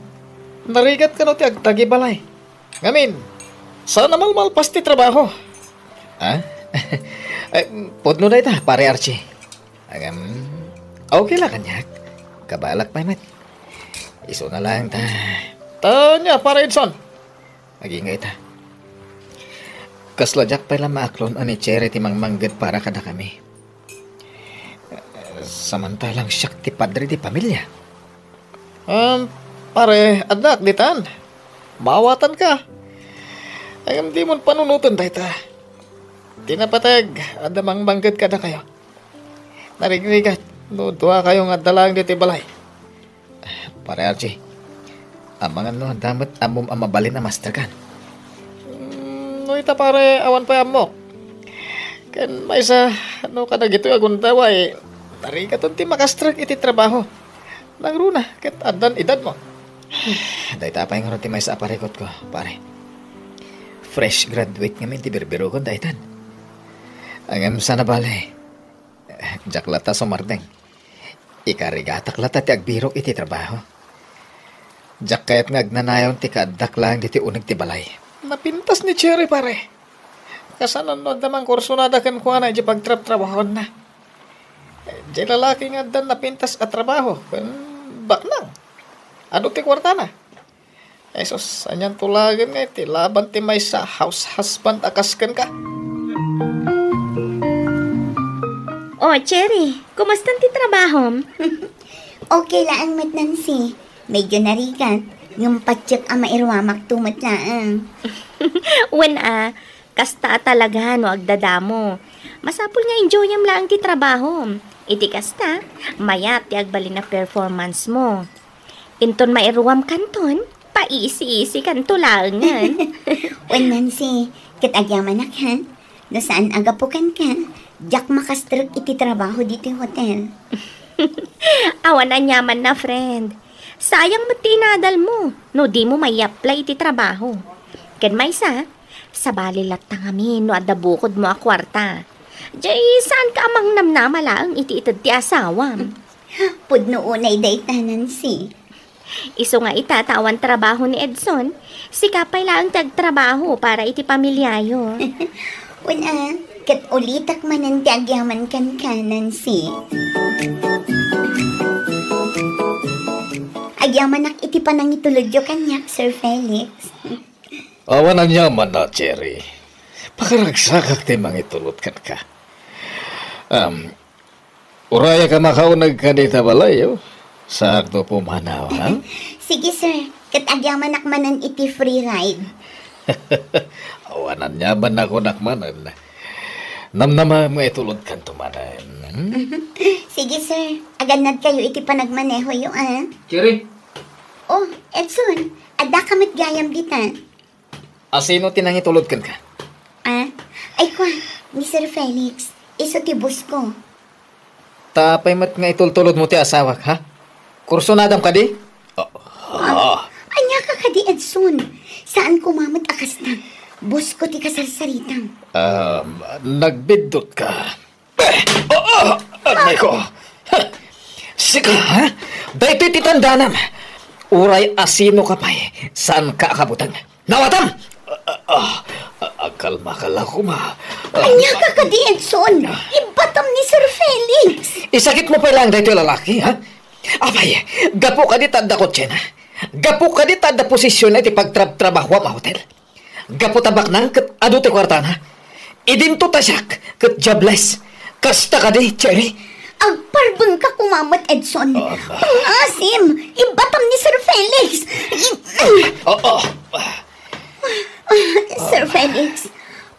Narigat kano ti agtagibalay. Ngamin, saan a malmalpas ti trabaho. Ha? Eh, pudno dayta, pare Archie. Agam, okay la kaniak. Kabalak pay met. Isu na lang ta. Ta ania, pare Edson? Agingga ita. Kasla diak pay la maaklon a ni Cherry ti mangmangged para kadakami. Samantalang siak ti padre di pamilia. Um, pare, addak ditan. Maawatanka. Ngem dimon panunoten dayta. Ti napateg, adda mangmangged kadakayo. Narigrigat no duakayo nga adda laeng ditoy balay. Pare Archie, amangan no adda met ammom a mabalin a masterkan. Mm, no ita, pare, awan pay ammok. Ken maysa, no kadagitoy a gundaway, narigaton ti makastrek iti trabaho. Nangruna ket addan edadmo. Dayta pay ngarud ti maysa a parikutko, pare. Fresh graduate ngamin ti birbirokon daytan. Ngem saan a bale, diak latta sumardeng. Ikarigatak latta ti agbirok iti trabaho. Diak kayat nga agnanayon ti kaaddak laeng ditoy uneg ti balay. Napintas ni Cherry, pare. Kasano no adda mangkursonada kenkuana idiay pagtrabtrabahoanna? Diay lalaki nga addan napintas a trabaho ken baknang. Adu ti kuartana. Jesus, anian tulagen nga iti laban ti maysa a house husband a kas kenka? O, Cherry, kumustan ti trabahom? Okay laeng met, Nancy. Medyo narigat, ngem patiek a mairuamakto met laeng. Wen a, kasta a talaga no agdadamo. Masapul nga enjoyam laeng ti trabahom. Iti kasta, mayat ti agbalin a performance mo. Inton mairuam kanton, paisi-isi kanto laengen. Wen, Nancy, ket agyamanak, ha? No saan a gapu kenka, diak makastrek iti trabaho ditoy hotel. Awan aniamanna, friend. Sayang met ti inadal mo no di mo mai-apply iti trabaho. Ken maysa, sabali latta ngamin no adda bukod mo a kuarta. Jay, saan ka a mangnamnama laeng iti ited ti asawam? Pudno unay dayta, Nancy. Isu nga ita ta awan trabaho ni Edson, sika pay laeng ti agtrabaho para iti pamiliayo. Wen a, ket ulitek manen ti agyaman kenka, Nancy. Agyamanak iti panangitulodyo kaniak, Sir Felix. Awan aniamanna, Cherry. Pakaragsakak ti mangitulod kenka. Um, urayka makauneg kadita balay, oh. Saakto pumanaw, ha? Sige, sir. Ket agyamanak manen iti free ride. Awan aniaman a kunak manen. Namnama nga itulodkanto manen. Hmm? Sige, sir. Agannadkayo iti panagmanehoyo, ah. Jerry? Oh, Edson, addaka met gayam dita. Asino ti nangitulod kenka? Ah? Ay, kua, ni Sir Felix. Isu ti boss ko. Ta apay met nga itultulodmo ti asawak, ha? Kursunadam kadi? Ah, ah. Ania ka kadi, Edson? Saan ko mamet a kasta. Boss ko ti kasarsaritam. Um, nagbiddutka. Ah, ah, aray ko. Sika, ha? Daytoy ti tandanam. Uray asino ka pay, saan ka a kabuteng. Nawatam! Ah, ah, ah, agkalma ka la koma. Ah. Ania ka kadi, Edson? Ibatam ni Sir Felix. Isakit mo pay lang daytoy lalaki, ha? Apay, gapu kadi ta adda kotsena? Gapu kadi ta adda posisionna iti pagtrabtrabahoam a hotel? Gapu ta baknang ket adu ti kuartana? Idinto ta siak ket jobless. Kasta kadi, Cherry? Agparbengka koma met, Edson. Ah. Pangasim! Ibatam ni Sir Felix! I- Ah, ah. Sir Felix,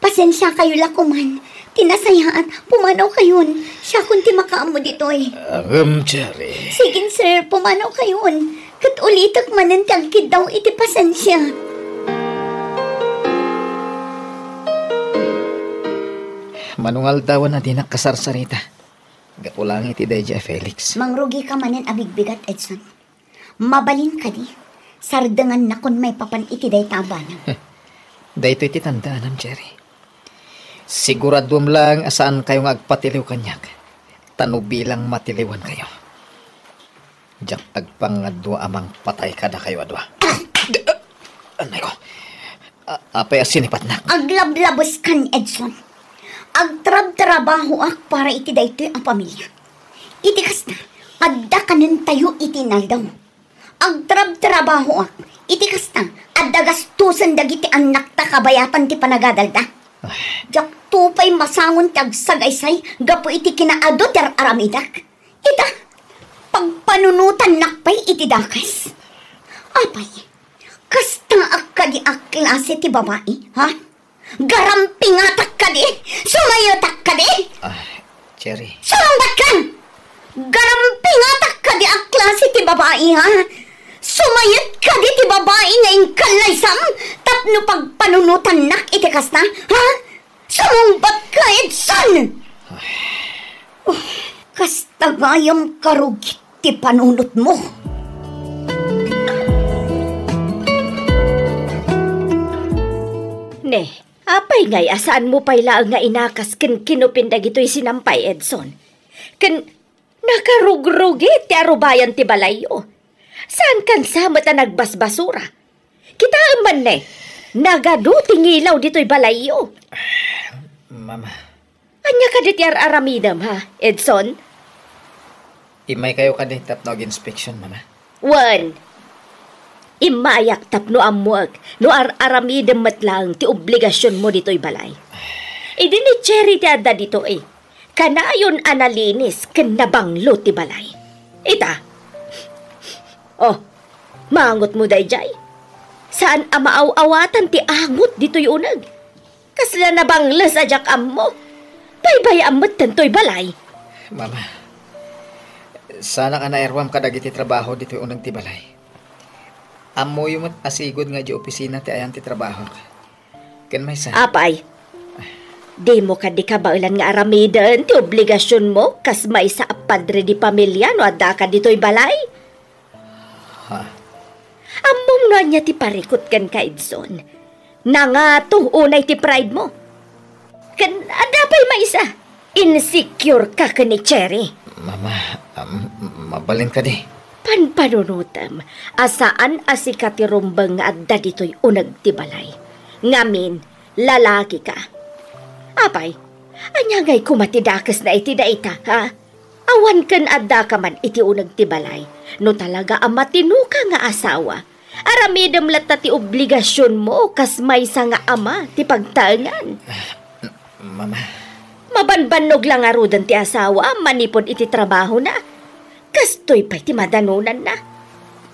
pasensiakayo la koman. Ti nasayaat, pumanawkayon. Siakon ti makaammo ditoy. Ngem, Cherry. Sige, sir, pumanawkayon. Ket ulitek manen ti agkiddaw iti pasensia. Mano nga aldawen a dinak kasarsarita. Gapu laeng iti daydiay a Felix. Mangrugika manen a bigbigat, Edson. Mabalin kadi, sardengannakon maipapan iti dayta a banag. Daytoy ti tandaanam, Cherry. Siguraduem laeng a saankayo nga agpatiliw kaniak, ta no bilang matiliwankayo, diak agpangadua a mangpatay kadakayo a dua. Ah! Anay ko. A-, apay a sinipatnak? Aglablabeskan, Edson. Agtrabtrabahoak para iti daytoy a pamilia. Iti kasta, adda kanentayo iti inaldaw. Agtrabtrabahoak. Iti kasta, adda gastosen dagiti annakta kabayatan ti panagadalda. Ay. Diakto pay masangon ti agsagaysay gapu iti kinaadu ti ar-aramidek. Ita, pagpanunotannak pay iti dakes. Apay, kasta a kadi a klase ti babai, ha? Garampingatak kadi? Sumayetak kadi? Ah, Cherry. Sumungbatkan! Garampingatak kadi a klase ti babai, ha? Sumayet kadi ti babai nga inkallaysam tapno pagpanunotannak iti kasta, ha? Sumungbatka, Edson! Ay. Oh, kasta gayam karugit ti panunotmo. Ne, apay ngay a saanmo pay laeng nga inakas ken kinupin dagitoy sinampay, Edson? Ken nakarugrugit ti arubayan ti balayyo. Saankan sa met a nagbasbasura. Kitaem man ne, nagadu ti ngilaw ditoy balayyo. Mama. Ania kadi ti ar-aramidem, ha, Edson? Immaykayo kadi tapno ag-inspeksiyon, Mama? Wen, immayak tapno ammoek no ar-aramidem met laeng ti obligasionmo ditoy balay. Idi ni Cherry ti adda ditoy, kanayon a nalinis ken nabanglo ti balay. Ita. Oh, maangotmo daydiay? Saan a maaw-awatan ti angot ditoy uneg. Kasla nabangles a diak ammo. Baybay-am metten toy balay. Mama, saanak a nairuam kadagiti trabaho ditoy uneg ti balay. Ammoyo met a sigud nga idiay opisina ti ayan ti trabahok. Ken maysa. Apay, dimo kadi kabaelan nga aramiden ti obligasionmo kas maysa a padre de pamilia no addaka ditoy balay? Ha? Ammom no ania ti parikut kenka, Edson? Nangato unay ti pride mo. Ken adda pay maysa, insecure ka ken ni Cherry. Mama, um, mabalin kadi? Panpanunotem a saan a sika ti rumbeng nga adda ditoy uneg ti balay. Ngamin, lalaki ka. Apay, ania ngay koma ti dakesna iti dayta, ha? Awan ken addaka man iti uneg ti balay. No talaga a matinoka nga asawa, Aramidem latta ti obligasionmo kas maysa nga ama ti pagtaengan. Mama. Mabanbannog la ngaruden ti asawam manipud iti trabahona. Kastoy pay ti madanonanna.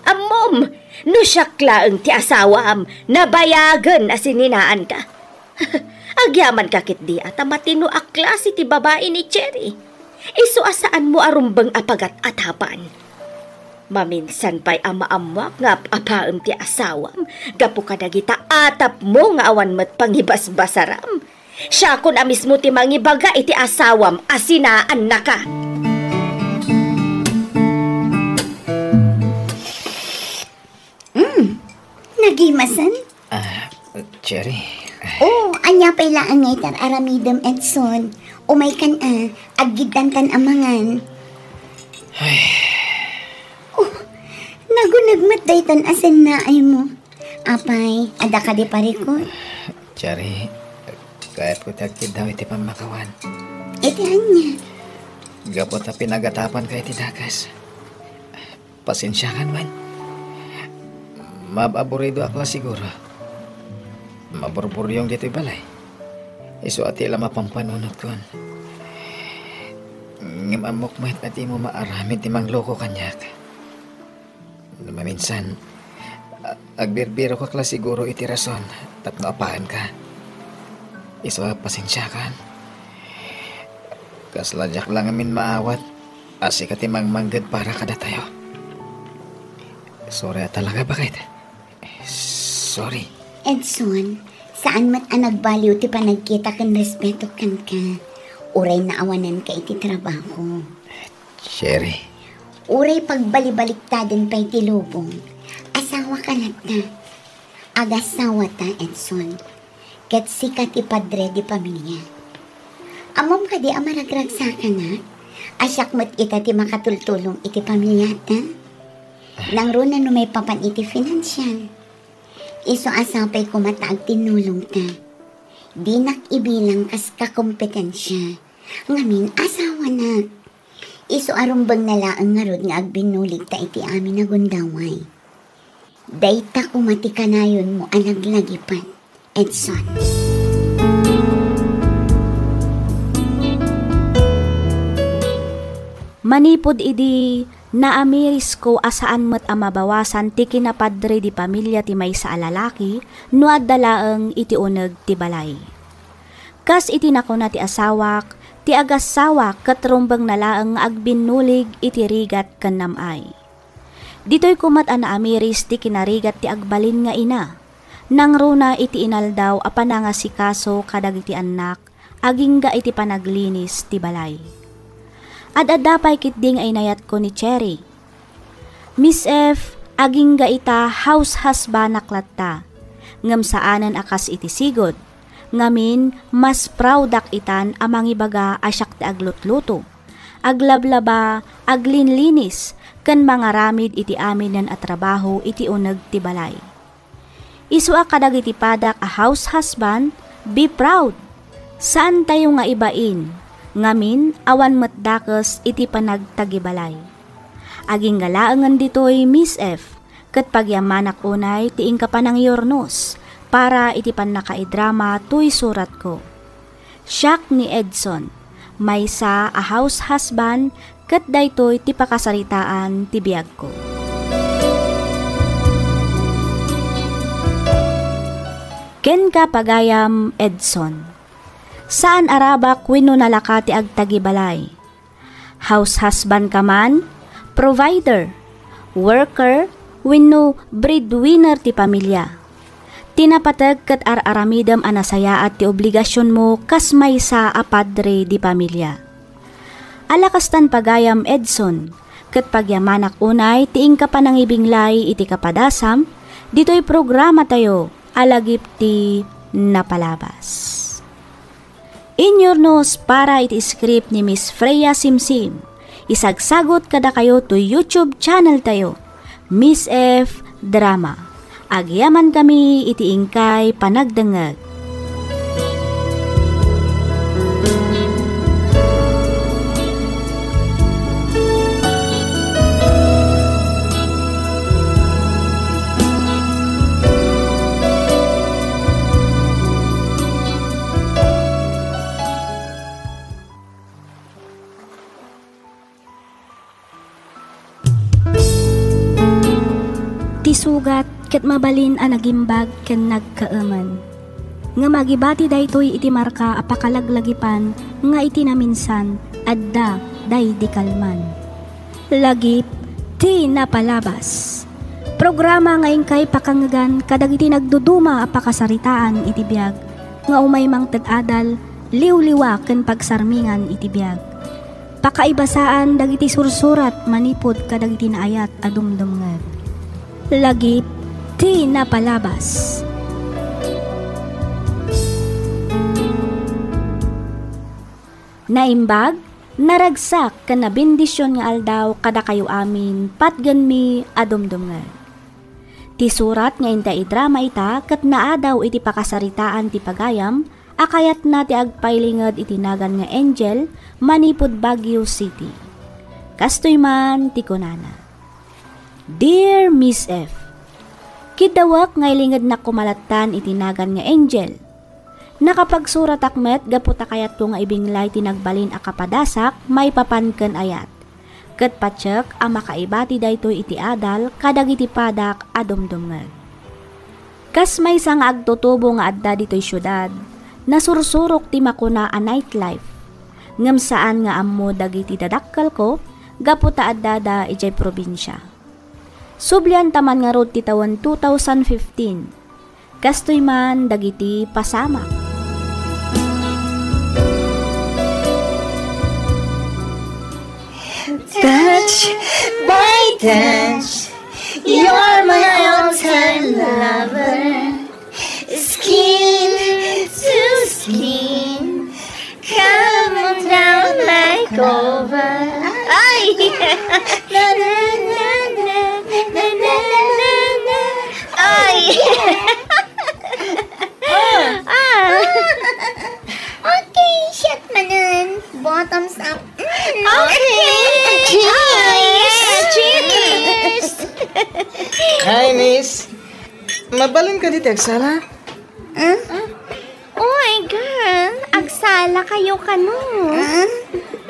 Ammom, no siak laeng ti asawam, nabayagen a sininaanka. Agyamanka ketdi a ta matino a klase ti babai ni Cherry. Isu a saanmo a rumbeng a pagat-atapan. Maminsan pay a maammoak nga ap-apaem ti asawam gapu kadagita atapmo nga awan met pangibasbasaram. Siakon a mismo ti mangibaga iti asawam a sinaannaka. Mm. Nagimasen? Ah, Cherry. Oh, ania pay laeng nga itar-aramidem, Edson? Umaykan a, aggiddantan a mangan. Ay. Oh, naguneg met daytan a sennaaymo. Apay, adda kadi parikut? Cherry, kayatko ti agkiddaw iti pammakawan. Iti ania? Gapu ta pinagatapanka iti dakes. Pasensiakan man. Maab-aburidoak la siguro. Maburburyong ditoy balay. Isu a ti la mapampanunot kon. Ngem ammok met a dimo maaramid ti mangloko kaniak. No maminsan, a-, agbirbirokak la siguro iti rason tapno apaanka. Isu a pasensiakan. Kasla diak la ngamin maawat a sika ti mangmangged para kadatayo. Sorry a talaga, baket. Sorry. Edson, saan met a nagbaliw ti panagkita ken respeto kenka, uray naawananka iti trabaho. Cherry. Uray pagbalibaliktaden pay ti lubong, asawaka latta. Agasawata, Edson. Ket sika ti padre di pamilia. Ammom kadi a maragragsakanak? A siak met ita ti makatultulong iti pamiliata. Nangruna no maipapan iti finansial. Isu a sapay koma ta agtinnulongta. Dinak ibilang kas kakompetensia. Ngamin, asawanak. Isu a rumbengna laeng ngarud nga agbinnuligta iti amin a gundaway. Dayta koma ti kanayonmo a laglagipan, Edson. Manipud idi, naamirisko a saan met a mabawasan ti kinapadre di pamilia ti maysa a lalaki no adda laeng iti uneg ti balay. Kas iti nakuna ti asawak, ti agassawa ket rumbengna laeng nga agbinnulig iti rigat ken nam-ay. Ditoy koma met a naamiris ti kinarigat ti agbalin nga ina. Nangruna iti inaldaw a panangasikaso kadagiti annak, agingga iti panaglinis ti balay. Ad-adda pay ketdi nga inayatko ni Cherry. Miss F, agingga ita house husband-ak latta, ngem saanen a kas iti sigud. Ngamin, mas proud-ak itan a mangibaga a siak ti aglutluto, aglablaba, aglinlinis, ken mangaramid iti aminen a trabaho iti uneg ti balay. Isu a kadagiti padak a house husband, be proud. Saantayo nga ibain, ngamin, awan met dakes iti panagtagibalay. Agingga laengen ditoy, Miss F, ket pagyamanak unay ti inka panangiyurnos para iti pannakaidrama toy suratko. Siak ni Edson, maysa a house husband, ket daytoy ti pakasaritaan ti biagko. Kenka, pagayam Edson, saan a rabak wenno nalaka ti agtagibalay. House husband ka man, provider, worker, wenno breadwinner ti pamilia. Ti napateg ket ar-aramidem a nasayaat ti obligasionmo kas maysa a padre di pamilia. Ala kastan, pagayam Edson, ket pagyamanak unay ti inka panangibinglay iti kapadasam ditoy programatayo a Lagip ti Napalabas. Inyurnos para iti script ni Miss Freya Simsim. Isagsagut kadakayo toy YouTube channel tayo, Miss F Drama. Agyamankami iti inkay panagdengngeg. Gat ket mabalin a nagimbag ken nagkaemen. Ngem agibati daytoy iti marka a pakalaglagipan nga iti naminsan, adda daydi kalman. Lagip ti napalabas. Programa nga inkay pakangngegan kadagiti nagduduma a pakasaritaan iti biag nga umay mangted adal, liwliwa ken pagsarmingan iti biag. Pakaibasaan dagiti sursurat manipud kadagiti naayat a dumdumngeg. Lagip ti napalabas. Naimbag, naragsak ken nabendisyon nga aldaw kadakayo amin, patgenmi a dumdumngeg. Ti surat nga intay idrama ita ket naadaw iti pakasaritaan ti pagayam a kayatna ti agpailinged iti nagan nga Angel manipud Baguio City. Kastoy man ti kunana, "Dear Miss F, kiddawek nga ilingednak koma lattan iti nagan nga Angel. Nakapagsuratak met gapu ta kayatko nga ibinglay ti nagbalin a kapadasak maipapan ken ayat. Ket patiek a makaibati daytoy iti adal kadagiti padak a dumdumngeg. Kas maysa nga agtutubo nga adda ditoy siudad, nasursurok ti makuna a nightlife. Ngem saan nga ammo dagiti dadakkelko gapu ta addada idiay probinsia. Sublianta man ngarud ti tawen two thousand fifteen. Kastoy man dagiti pasamak." Touch by touch, you're my all-time lover. Skin to skin, come on down my cover. Ay! Na, na, na, na, na, na, na, na. Ay! Ah! Okay, shot manen. Bottoms up. Mm. Okay. Cheers! Ay, cheers! Cheers! Hi, miss. Mabalin kadi ti agsala? Ah? Uy, girl, agsalakayo kano? Ah?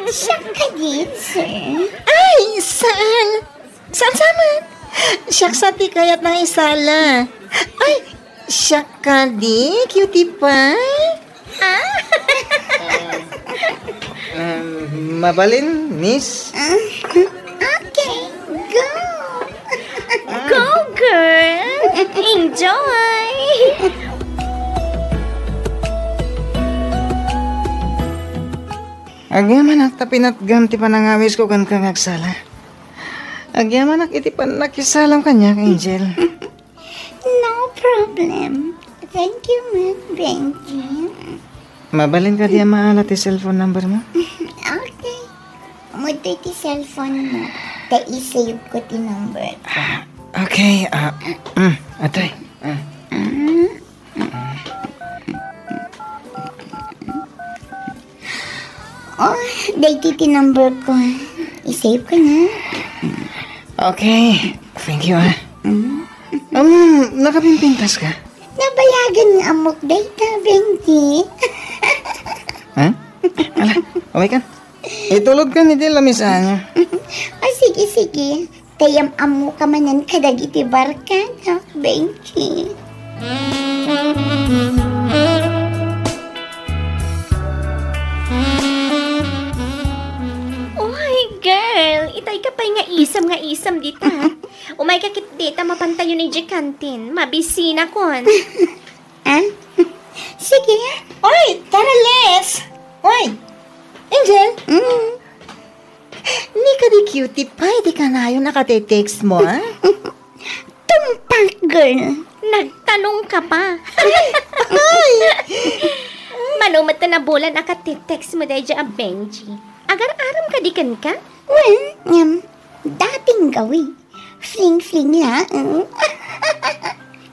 Siak kadi, sir? Ay, saan? Saan, saan? Siak sa ti kayat nga isala. Ay, siak kadi, cutie pie? Ah? Um, mabalin, miss? Ah, okay, go! Go, girl! Enjoy! Agyamanak ta pinatgam ti panangawisko kenka nga agsala. Agyamanak iti pannakisalam kaniak, Angel. No problem. Thank you, Miss Benji. Mabalin kadi a maala ti cellphone number mo? Okay. Umudtoy ti cellphone mo. Ta i-save ko ti number ko. Okay, ah, mm, atay. Ah. Mm. Oh, daytoy ti number ko. I-save ko na. Okay, thank you, ah. Mm. Um, nakapimpintas ka? Nabayagan nga ammok dayta, Benji. Ha? Ala, away ka. Itulod ka ni Dil, lamisan niya. Ah, sige, sige. Tayam ammo ka manen kadagiti barkada, Benji. Oy, girl, itay ka pay nga isem nga isem dita. Umay ka ket dita, mapantayo ni G canteen. Mabisina kon. Ah? Sige. Oy, tara, Les! Oy, Angel! Mm. Ni kadi cutie pie ti kanayon a kate-text mo, ah? Tumpak, girl. Nagtanong ka pa. Ay! Mano met ta nabulan a kate-text mo daydiay a Benji? Agar-aram kadi kenka? Well, ngem, dating gawi. Fling-fling laeng.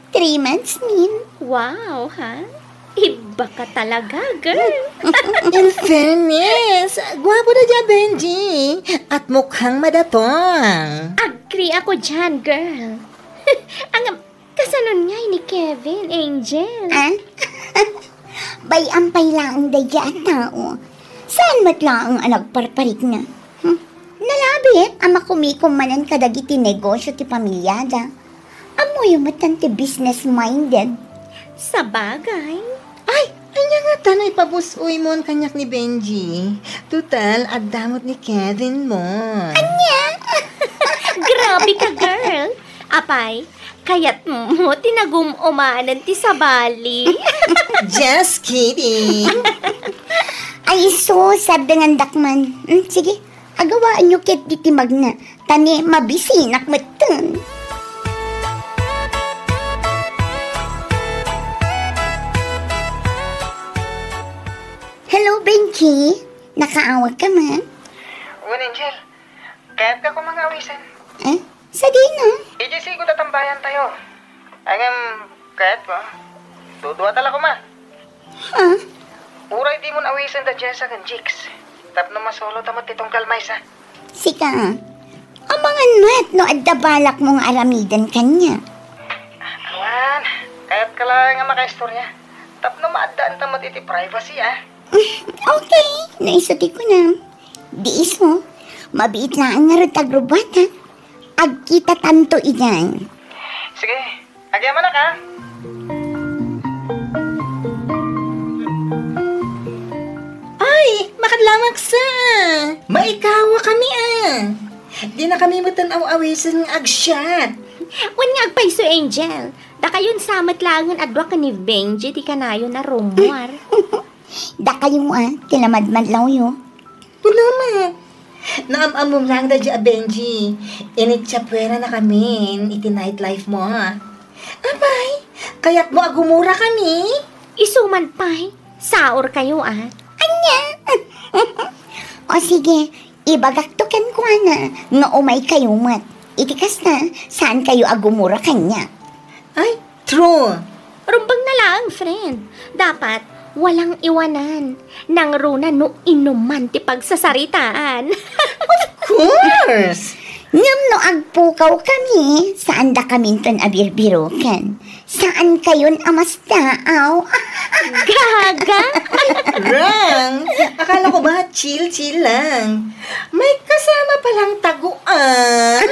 Three months, Min. Wow, ha? Iba ka talaga, girl. In fairness, guapo daydiay a Benji. At mukhang madatong. Agree ako dyan, girl. Ang, kasanon ngay ni Kevin, Angel? Ah? Bay-am pay laeng daydiay a tao. Saan met laeng a nagparparikna? Hmm? Nalabit a makumikom manen kadagiti negosyo ti pamilyada. Ammoyo met ti business-minded. Sabagay. Ay, ania ngata no ipabus-oymon kaniak ni Benji? Total, adda met ni Kevin mo. Ania? Grabe ka, girl. Apay, kayatmo ti nagum-umanan ti sabali. Just kidding. Ay, sus, adda nga dakman. Hmm, sige, agawaanyo ket diti magna. Ta ni mabisinak metten. Hello, Benji. Nakaawag ka man? Wen, Angel. Kayat ka koma nga awisen? Eh? Sadino? Idiay sigud a tambayan tayo. Ngem, kayat ko. Dudua ta la koma. Ha? Uray dimon awisen da Jessa ken Jigs. Tapno masolo ta met ti tunggal maysa. Sika, amangan met no adda balakmo nga aramiden kaniak. Awan, kayat ka la nga makaistorya. Tapno maaddaan ta met iti privacy, ah. Okay, no isu ti kunam. Di isu, mabiit laeng ngarud ta agrubbuat, ha? Agkitatanto idiay. Sige, agyamanak, ha? Ay, makadlamaksa. Maikawa kami, ah. Dina kami metten aw-awisen nga agsiat. Wen nga agpayso, Angel. Dakayon sa met laengen a dua ken ni Benji ti kanayon a rummuar. Dakayo, ah, ti namadmadlawyo. Kunam, ah. Naam-ammom laeng daydi a Benji. Initsapueranakamin iti nightlife mo, ah. Apay, kayatmo a gumura kami? Isu man pay, saor kayo, ah. Ania? O sige, ibagakto kenkuana nga umay kayo met. Iti kasta, saan kayo a gumura kaniak? Ay, true. Rumbeng na laeng, friend. Dapat, walang iwanan. Nangruna no inuman ti pagsasaritaan. Of course! Ngem no agpukaw kami, saan da kaminton a birbiroken. Saan kayon a mastaaw? Gaga! Wrong! Akala ko ba chill-chill lang? May kasama palang taguan?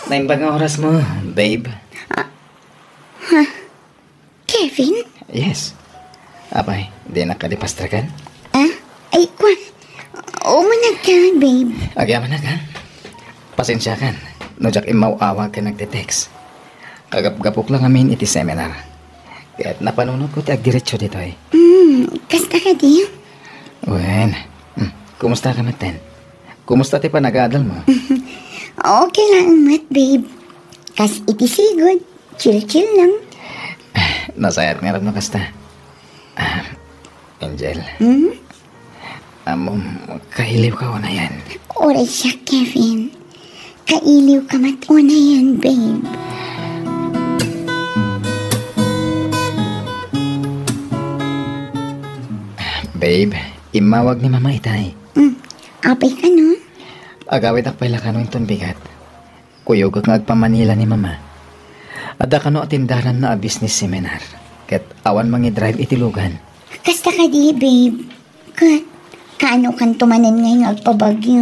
Naimbag nga oras mo, babe. Ah, ha? Kevin? Yes. Apay, dinak kadi pastrakan? Ah? Ay, kwan. Umunag ka, babe. Agyamanak, ha? Pasensiakan no diak immaw-awag ken nagte-text. Kagapgapok la ngamin iti seminar. Ket napanunotko ti agdiretso ditoy. Hmm, kasta kadi? Wen, hmm, kumusta ka metten? Kumusta ti panagadal mo? Okay lang met, babe. Kas iti sigud, chill-chill lang. Nasayaat ngarud no kasta. Ah, Angel. Hmm? Ammom, kailiw ka unayen. Uray siak, Kevin. Kailiw ka met unayen, babe. Babe, immawag ni Mama itay. Hmm. Apay kano? Agawidak pay la kano inton bigat. Kuyogak nga agpa-Manila ni Mama. Adda kano atendaranna a business seminar. Ket awan mangi-drive iti lugan. Kasta kadi, babe. Ket, kaano kanto manen ngay nga agpabagyo?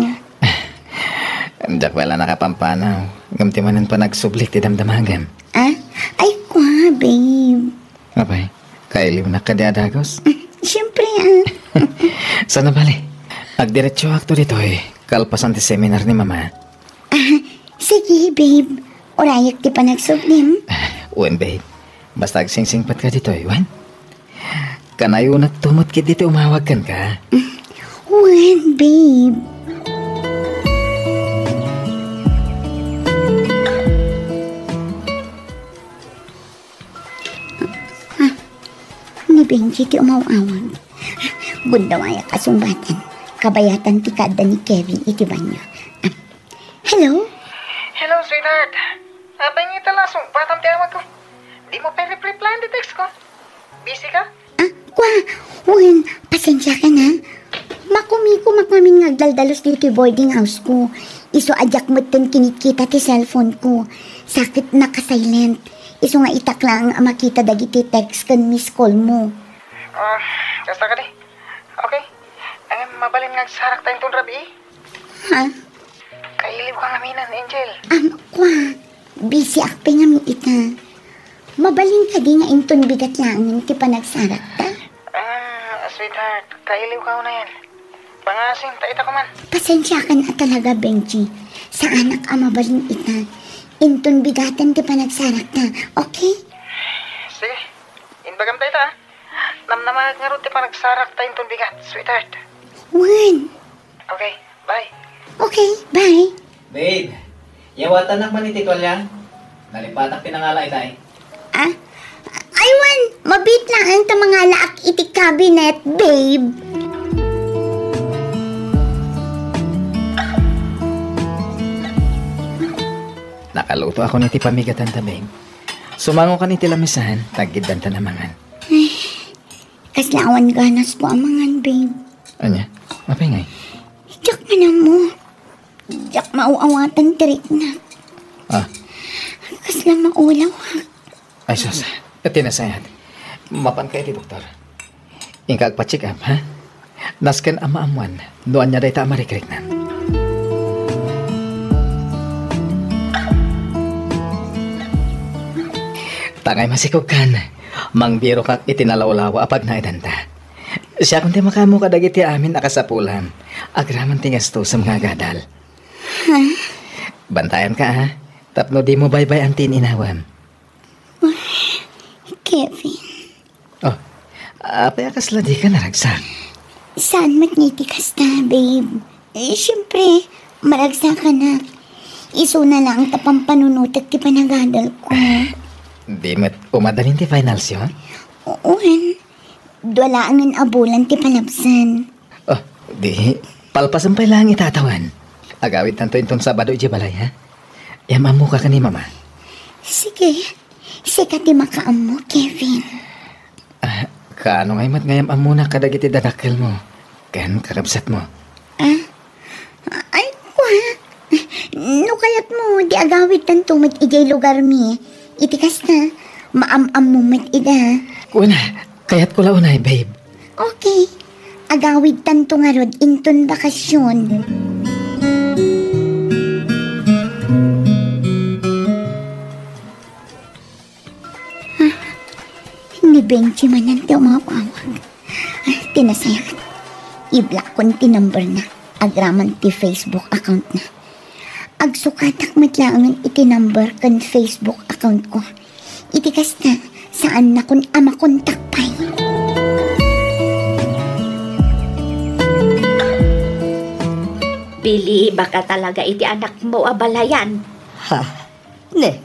Diak pay la nakapampanaw. Ngem ti manen panagsubli ti damdamagem. Ah? Ay, kua, babe. Apay, kailiwnak kadi a dagus? Siempre, ah. Sana bale. Agdiretsoakto ditoy, kalpasan ti seminar ni Mama. Ah, sige, babe. Urayek ti panagsublim. Wen, babe. Basta agsingsingpet ka ditoy, wen? Kanayonakto met ketdi ti umawag kenka. Wen, babe. Ah, ni Benji ti umaw-awag. Gundawayak a sungbaten. Kabayatan ti kaadda ni Kevin iti banio. Ah, hello? Hello, sweetheart. Apay ngata la sungbatam ti awagko? Dimo pay rep-replyan ti textko? Busy ka? Ah, kua, wen, pasensiakan, ha. Makumikumak ngamin nga agdaldalus ditoy boarding houseko. Isu a diak metten kinitkita ti cellphoneko. Sa ket naka-silent. Isu nga itak laeng a makita dagiti text ken missed callmo. Ah, Kasta kadi? Okay. Ay, mabalin nga agsarakta inton rabii? Ha? Kailiwka ngamin, Angel. Am, kwa. Busy ak pay ngamin ita. Mabalin kadi nga inton bigat laengen ti panagsarakta? Ah, sweetheart, kailiwka unayen. Pangasim ta ita koman. Pasensiakan a talaga, Benji. Saanak a mabalin ita. Inton bigaten ti panagsarakta, okay? Sige, imbagam ta ita, ah. Namnamaek ngarud ti panagsarakta inton bigat, sweetheart. Wen. Okay, bye. Okay, bye. Babe, yawatanak man iti tualya. Nalipatak ti nangala itay. Ah? Ay, wen, mabiit laeng ta mangalaak iti cabinet, babe. Nakaluto akon iti pamigatanta, babe. Sumangokan iti lamisan, taggiddanta namangan. Ay, kasla awan ganasko a mangan, babe. Ania? Apay ngay? Diak man ammo. Diak maaw-awatan ti riknak. Ah. Kasla maulaw. Ay, sus. Iti nasayat. Mapanka iti doktor. Inka agpa-check up, ha? Nasken a maammuan no ania dayta a marikriknan. Tangay masikogkan, mangbirokak iti nalawlawa a pagnaedanta. Siakon ti makaammo kadagiti amin a kasapulam, agraman ti ngastosem nga agadal. Ha? Bantayanka, ha? Tapno dimo baybay-an ti ininawam. Kevin. Oh, apay a kasla dika naragsak? Saan met nga iti kasta, babe? Eh, siyempre, maragsakanak. Isuna laeng ta pampanunotek ti panagadalko. Di met umadalin ti finals yo? Wen. Dua laengen a bulan ti palabsan. Oh, di, palpasen pay laeng ita a tawen. Agawidtanto inton Sabado idiay balay, ha? Yam-ammoka ken ni Mama. Sige, sika ti makaammo, Kevin. Ah, kaano ngay met nga yam-ammona kadagiti dadakkelmo ken kakabsatmo? Ah? Ay, kwa. No kayatmo, di agawidtanto met idiay lugarmi. Iti kasta, maam-ammo met ida. Kuna, kayatko la unay, babe. Okay. Agawidtanto ngarud inton bakasyon. Ah, ni Benji manen ti umawawag. Ah, ti nasayaat. I-block-kon ti number na. Agraman ti Facebook account na. Agsukatak met laengen iti number ken Facebook account ko. Iti kasta, saannakon a makontak pay. Bilibaka talaga iti anakmo a balayan. Ha? Ne,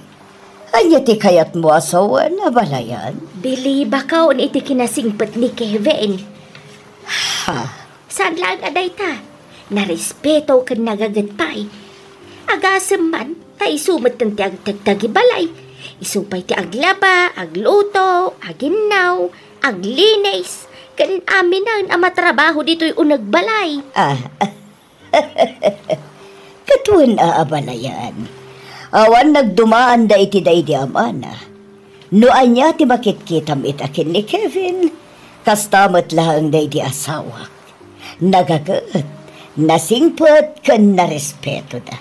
ania ti kayatmo a sawen a balayan? Bilibakon iti kinasingpet ni Kevin. Ha? Saan laeng a dayta. Narespeto ken nagaget pay. Agasem man, ta isu metten ti agtagtagi balay. Isu pay ti aglaba, agluto, aginnaw, aglinis, ken aminen a matrabaho ditoy uneg balay. Ah, Ket wen a, a balayan, awan nagdumaanda iti daydi amana. No ania ti makitkitam ita ken ni Kevin, kasta met laeng daydi asawak. Nagaget, nasingpet, ken narespetoda.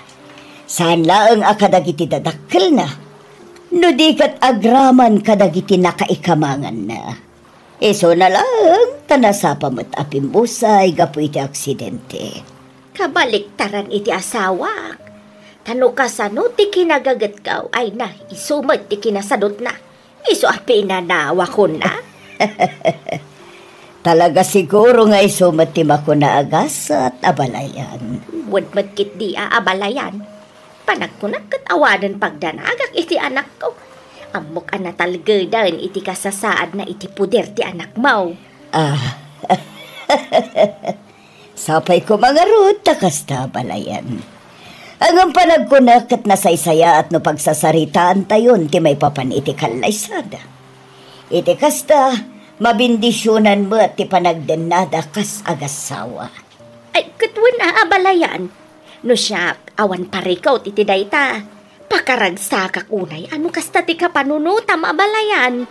Saan laeng a kadagiti dadakkelna, no di ket agraman kadagiti nakaikamanganna. Isuna laeng ta nasapa met a pimmusay gapu iti aksidente. Kabaliktaran iti asawak. Ta no kasano ti kinagagetko, ay na, isu met ti kinasadutna. Isu a pinanawakonna. Talaga siguro nga isu met ti makuna a gasat a balayan. Wen met ketdi a, a balayan. Panagkunak ket awanen pagdanagak iti anakko. Ammok a natalgeden iti kasasaadna iti poder ti anakmo. Ah. Sapay koma ngarud ta kasta a balayan. Ngem panagkunak ket nasaysayaat no pagsasaritaantayon ti maipapan iti kallaysada. Iti kasta, mabendisionan met ti panagdennada kas agassawa. Ay, ket wen a, a balayan. No siak, awan parikut iti dayta. Pakaragsakak unay a no kasta ti kapanunotam a balayan.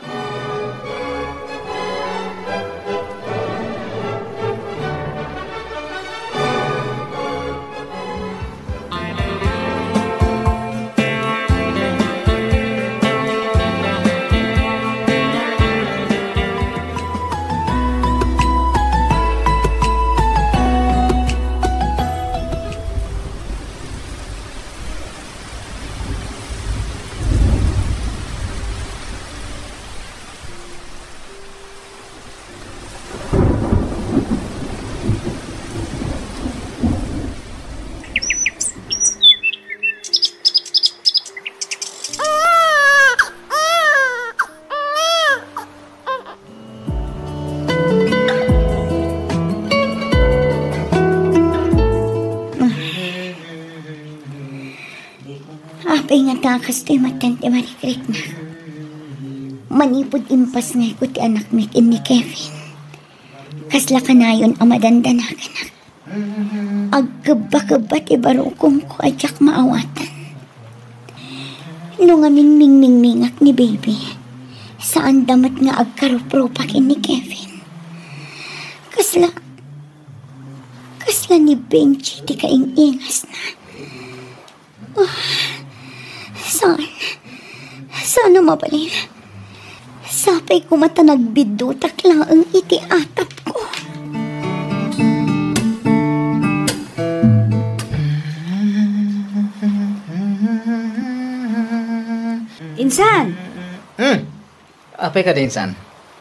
Apay ngata a kastoy met ti marikriknak? Manipud impasngayko ti anakmi ken ni Kevin, kasla kanayon a madandanaganak. Agkebba-kebba ti barukongko a diak maawatan. No ngamin mingmingmingak ni baby, saanda met nga agkaruprupa ken ni Kevin. Kasla, kasla ni Benji ti kaing-ingasna. Ah, saan? Saan a mabalin? Sapay koma ta nagbiddutak laeng iti atapko. Insan! Hmm. Apay kadi, insan?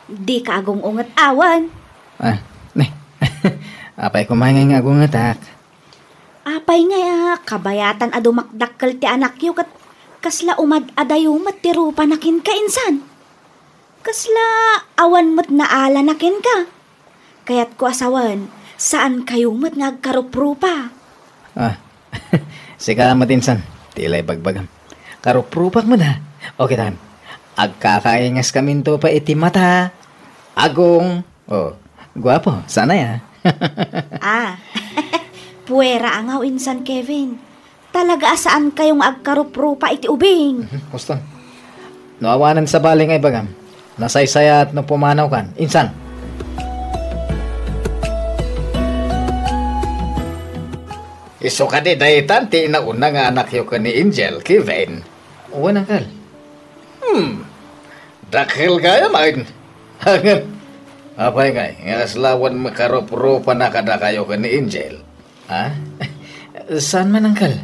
Dika agung-unget awan. Ah, ne. Apay koma ngay nga agungetak? Apay nga, kabayatan a dumakdakkel ti anakyo ket kasla umad-adayo met ti rupana kenka, insan? Kasla awan met naalana kenka? Kayatko a sawen, saankayo met nga agkaruprupa. Ah, sika met, insan, ti la ibagbagam. Karuprupak met, ha? O, kitam. Agkakaingaskaminto pay iti mata. Agung. Oh, guapo, saan aya? Ah, puera a ngaw, insan Kevin. Talaga a saankayo nga agkaruprupa iti ubing. Mhm, husto. No awanen sabali nga ibagam, nasaysayaat no pumanawkan. Insan? Isu kadi daytan ti inauna nga anakyo ken ni Angel, Kevin? Wen, uncle. Hmm. Dakkel gayam, ay. Ngem, apay ngay, nga kasla awan makaruprupa na kadakayo ken ni Angel? Ha? Saan man, uncle?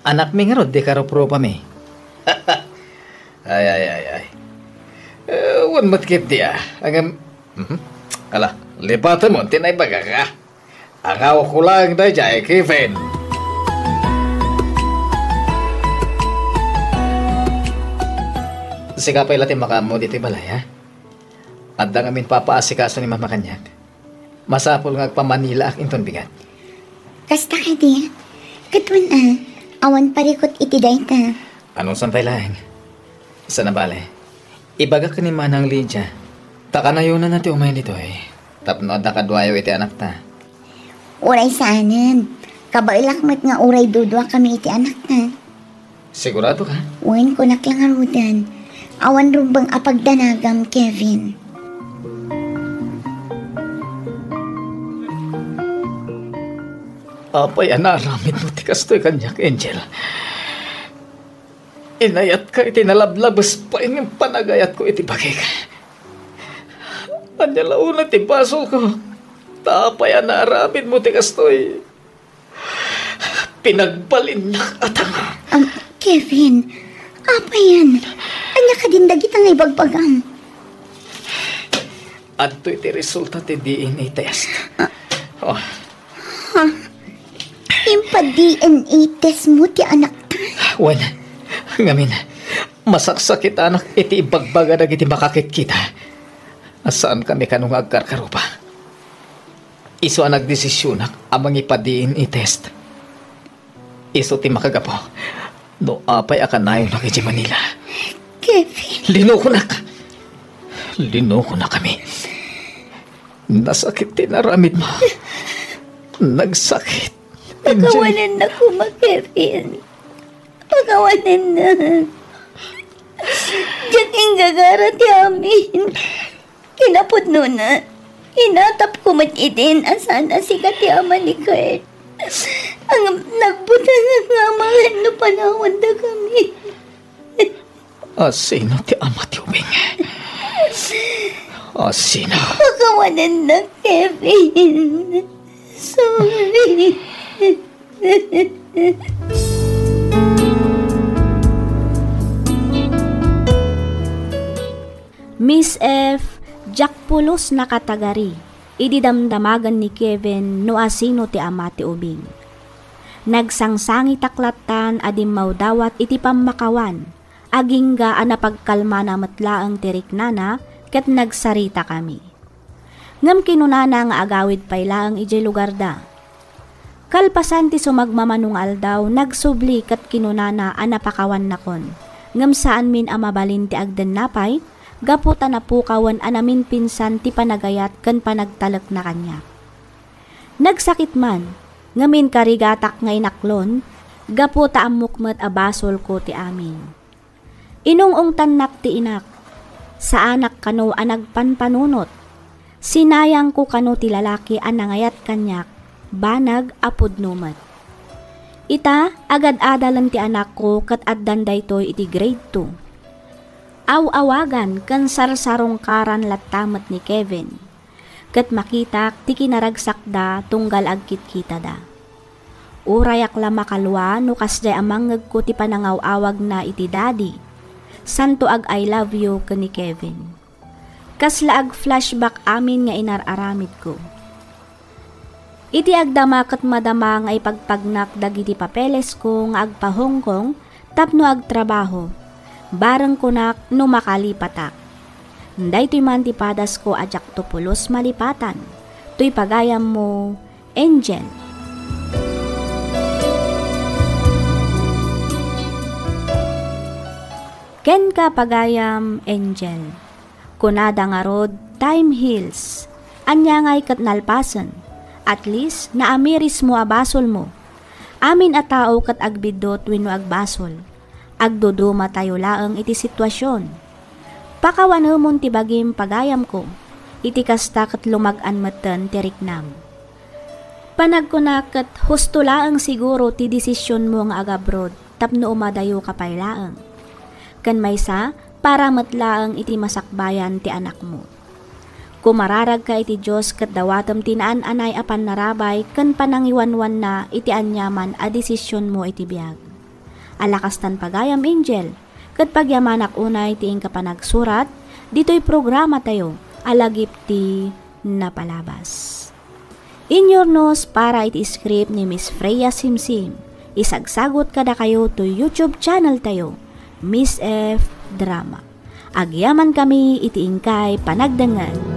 Anakmi ngarud ti karuprupami. Ay, ay, ay, ay. Eh, wen met ketdi, ah. Ngem, mhm. Ala, lipatem ti naibagak, ah. Angawko laeng daydiay, Kevin. Sika pay la ti makaammo ditoy balay, ha? Adda ngamin papaasikaso ni Mama kaniak. Masapul nga agpamanilaak inton bigat. Kasta kadi? Ket wen a, awan parikut iti dayta. Anusam pay laeng? Saan a bale. Ibagak ken ni Manang Lydia, ta kanayonanna ti umay ditoy, tapno adda kaduayo iti anakta. Uray saanen. Kabaelak met nga uray duduakami iti anakta. Sigurado ka? Wen, kunak la ngaruden. Awan rumbeng a pagdanagam, Kevin. Apay a naaramidmo ti kastoy kaniak, Angel? Inayatka iti nalablabes pay nga panagayatko iti bagik. Ania la unay ti basolko? Ta apay a naaramidmo ti kastoy? Pinagbalinnak a tanga. Um, Kevin, apayen? Ania kadin dagita nga ibagbagam? Adtoy ti resulta ti D N A test. Ah. Oh. Ha? Impa-D N A test mo ti anakta? Wen, ngamin, masaksakitanak iti ibagbaga dagiti makakitkita a saankami kano nga agkarkarupa. Isu a nagdesisionak a mangipa-D N A test. Isu ti makagapu no apay a kanayonak idiay Manila. Kevin. Linokonak! Linokonakami. Nasakit ti naaramidmo. Nagsakit. Pakawanennak koma, Kevin. Pakawanennak. Diak inggagara ti amin. Kinapudnona, inatapko met idin a saan a sika ti ama ni Kurt. Ngem nagbutengak nga amangan no panawendakami. A sino ti ama ti ubing? A sino? Pakawanennak, Kevin. Sorry. Miss F, diak pulos nakatagari idi damdamagen ni Kevin no asino ti ama ti ubing. Nagsangsangitak lattan a dimmawdawat iti pammakawan, agingga a napagkalmana met laeng ti riknana ket nagsaritakami. Ngem kinunana nga agawid pay laeng idiay lugarda. Kalpasan ti sumagmamano nga aldaw, nagsubli ket kinunana a napakawannakon. Ngem saanmin a mabalin ti agden napay, gapu ta napukawen a naminpinsan ti panagayat ken panagtalekna kaniak. Nagsakit man, ngem inkarigatak nga inaklon, gapu ta ammok met a basolko ti amin. Inung-ungtannak ti inak. Saanak kano a nagpanpanunot. Sinayangko kano ti lalaki a nangayat kaniak, banag a pudno met. Ita, agad-adalen ti anakko ket addan daytoy iti grade two. Aw-awagan ken sarsarungkaran latta met ni Kevin. Ket makitak ti kinaragsakda tunggal agkitkitada. Urayak la makalua no kasdiay a mangngegko ti panangaw-awagna iti daddy. Santo ag-I love you ken ni Kevin. Kasla ag-flashback amin nga inar-aramidko. Iti agdama ket madama nga ipagpagnak dagiti papelesko nga agpa-Hong Kong tapno agtrabaho. Bareng kunak no makalipatak. Daytoy man ti padasko a diakto pulos malipatan. Toy pagayammo, Angel. Kenka, pagayam, Angel. Kunada ngarud, "Time heals." Ania ngay ket nalpasen? At least, naamirismo a basolmo. Amin a tao ket agbiddut wenno agbasol. Agdudumatayo laeng iti situasion. Pakawanemon ti bagim, pagayamko. Iti kasta ket lumag-an metten ti riknam. Panagkunak ket husto laeng siguro ti desisionmo nga agabroad tapno umadayoka pay laeng. Ken maysa, para met laeng iti masakbayan ti anakmo. Kumararagka iti Dios ket dawatem ti naan-anay a pannarabay ken panangiwanwanna iti aniaman a desisionmo iti biag. Ala kastan, pagayam, Angel, ket pagyamanak unay ti inka panagsurat ditoy programatayo a Lagip ti Napalabas. Inyurnos para iti script ni Miss Freya Simsim. Isagsagut kadakayo to YouTube channel tayo, Miss F Drama. Agyaman kami iti inkay panagdengngeg.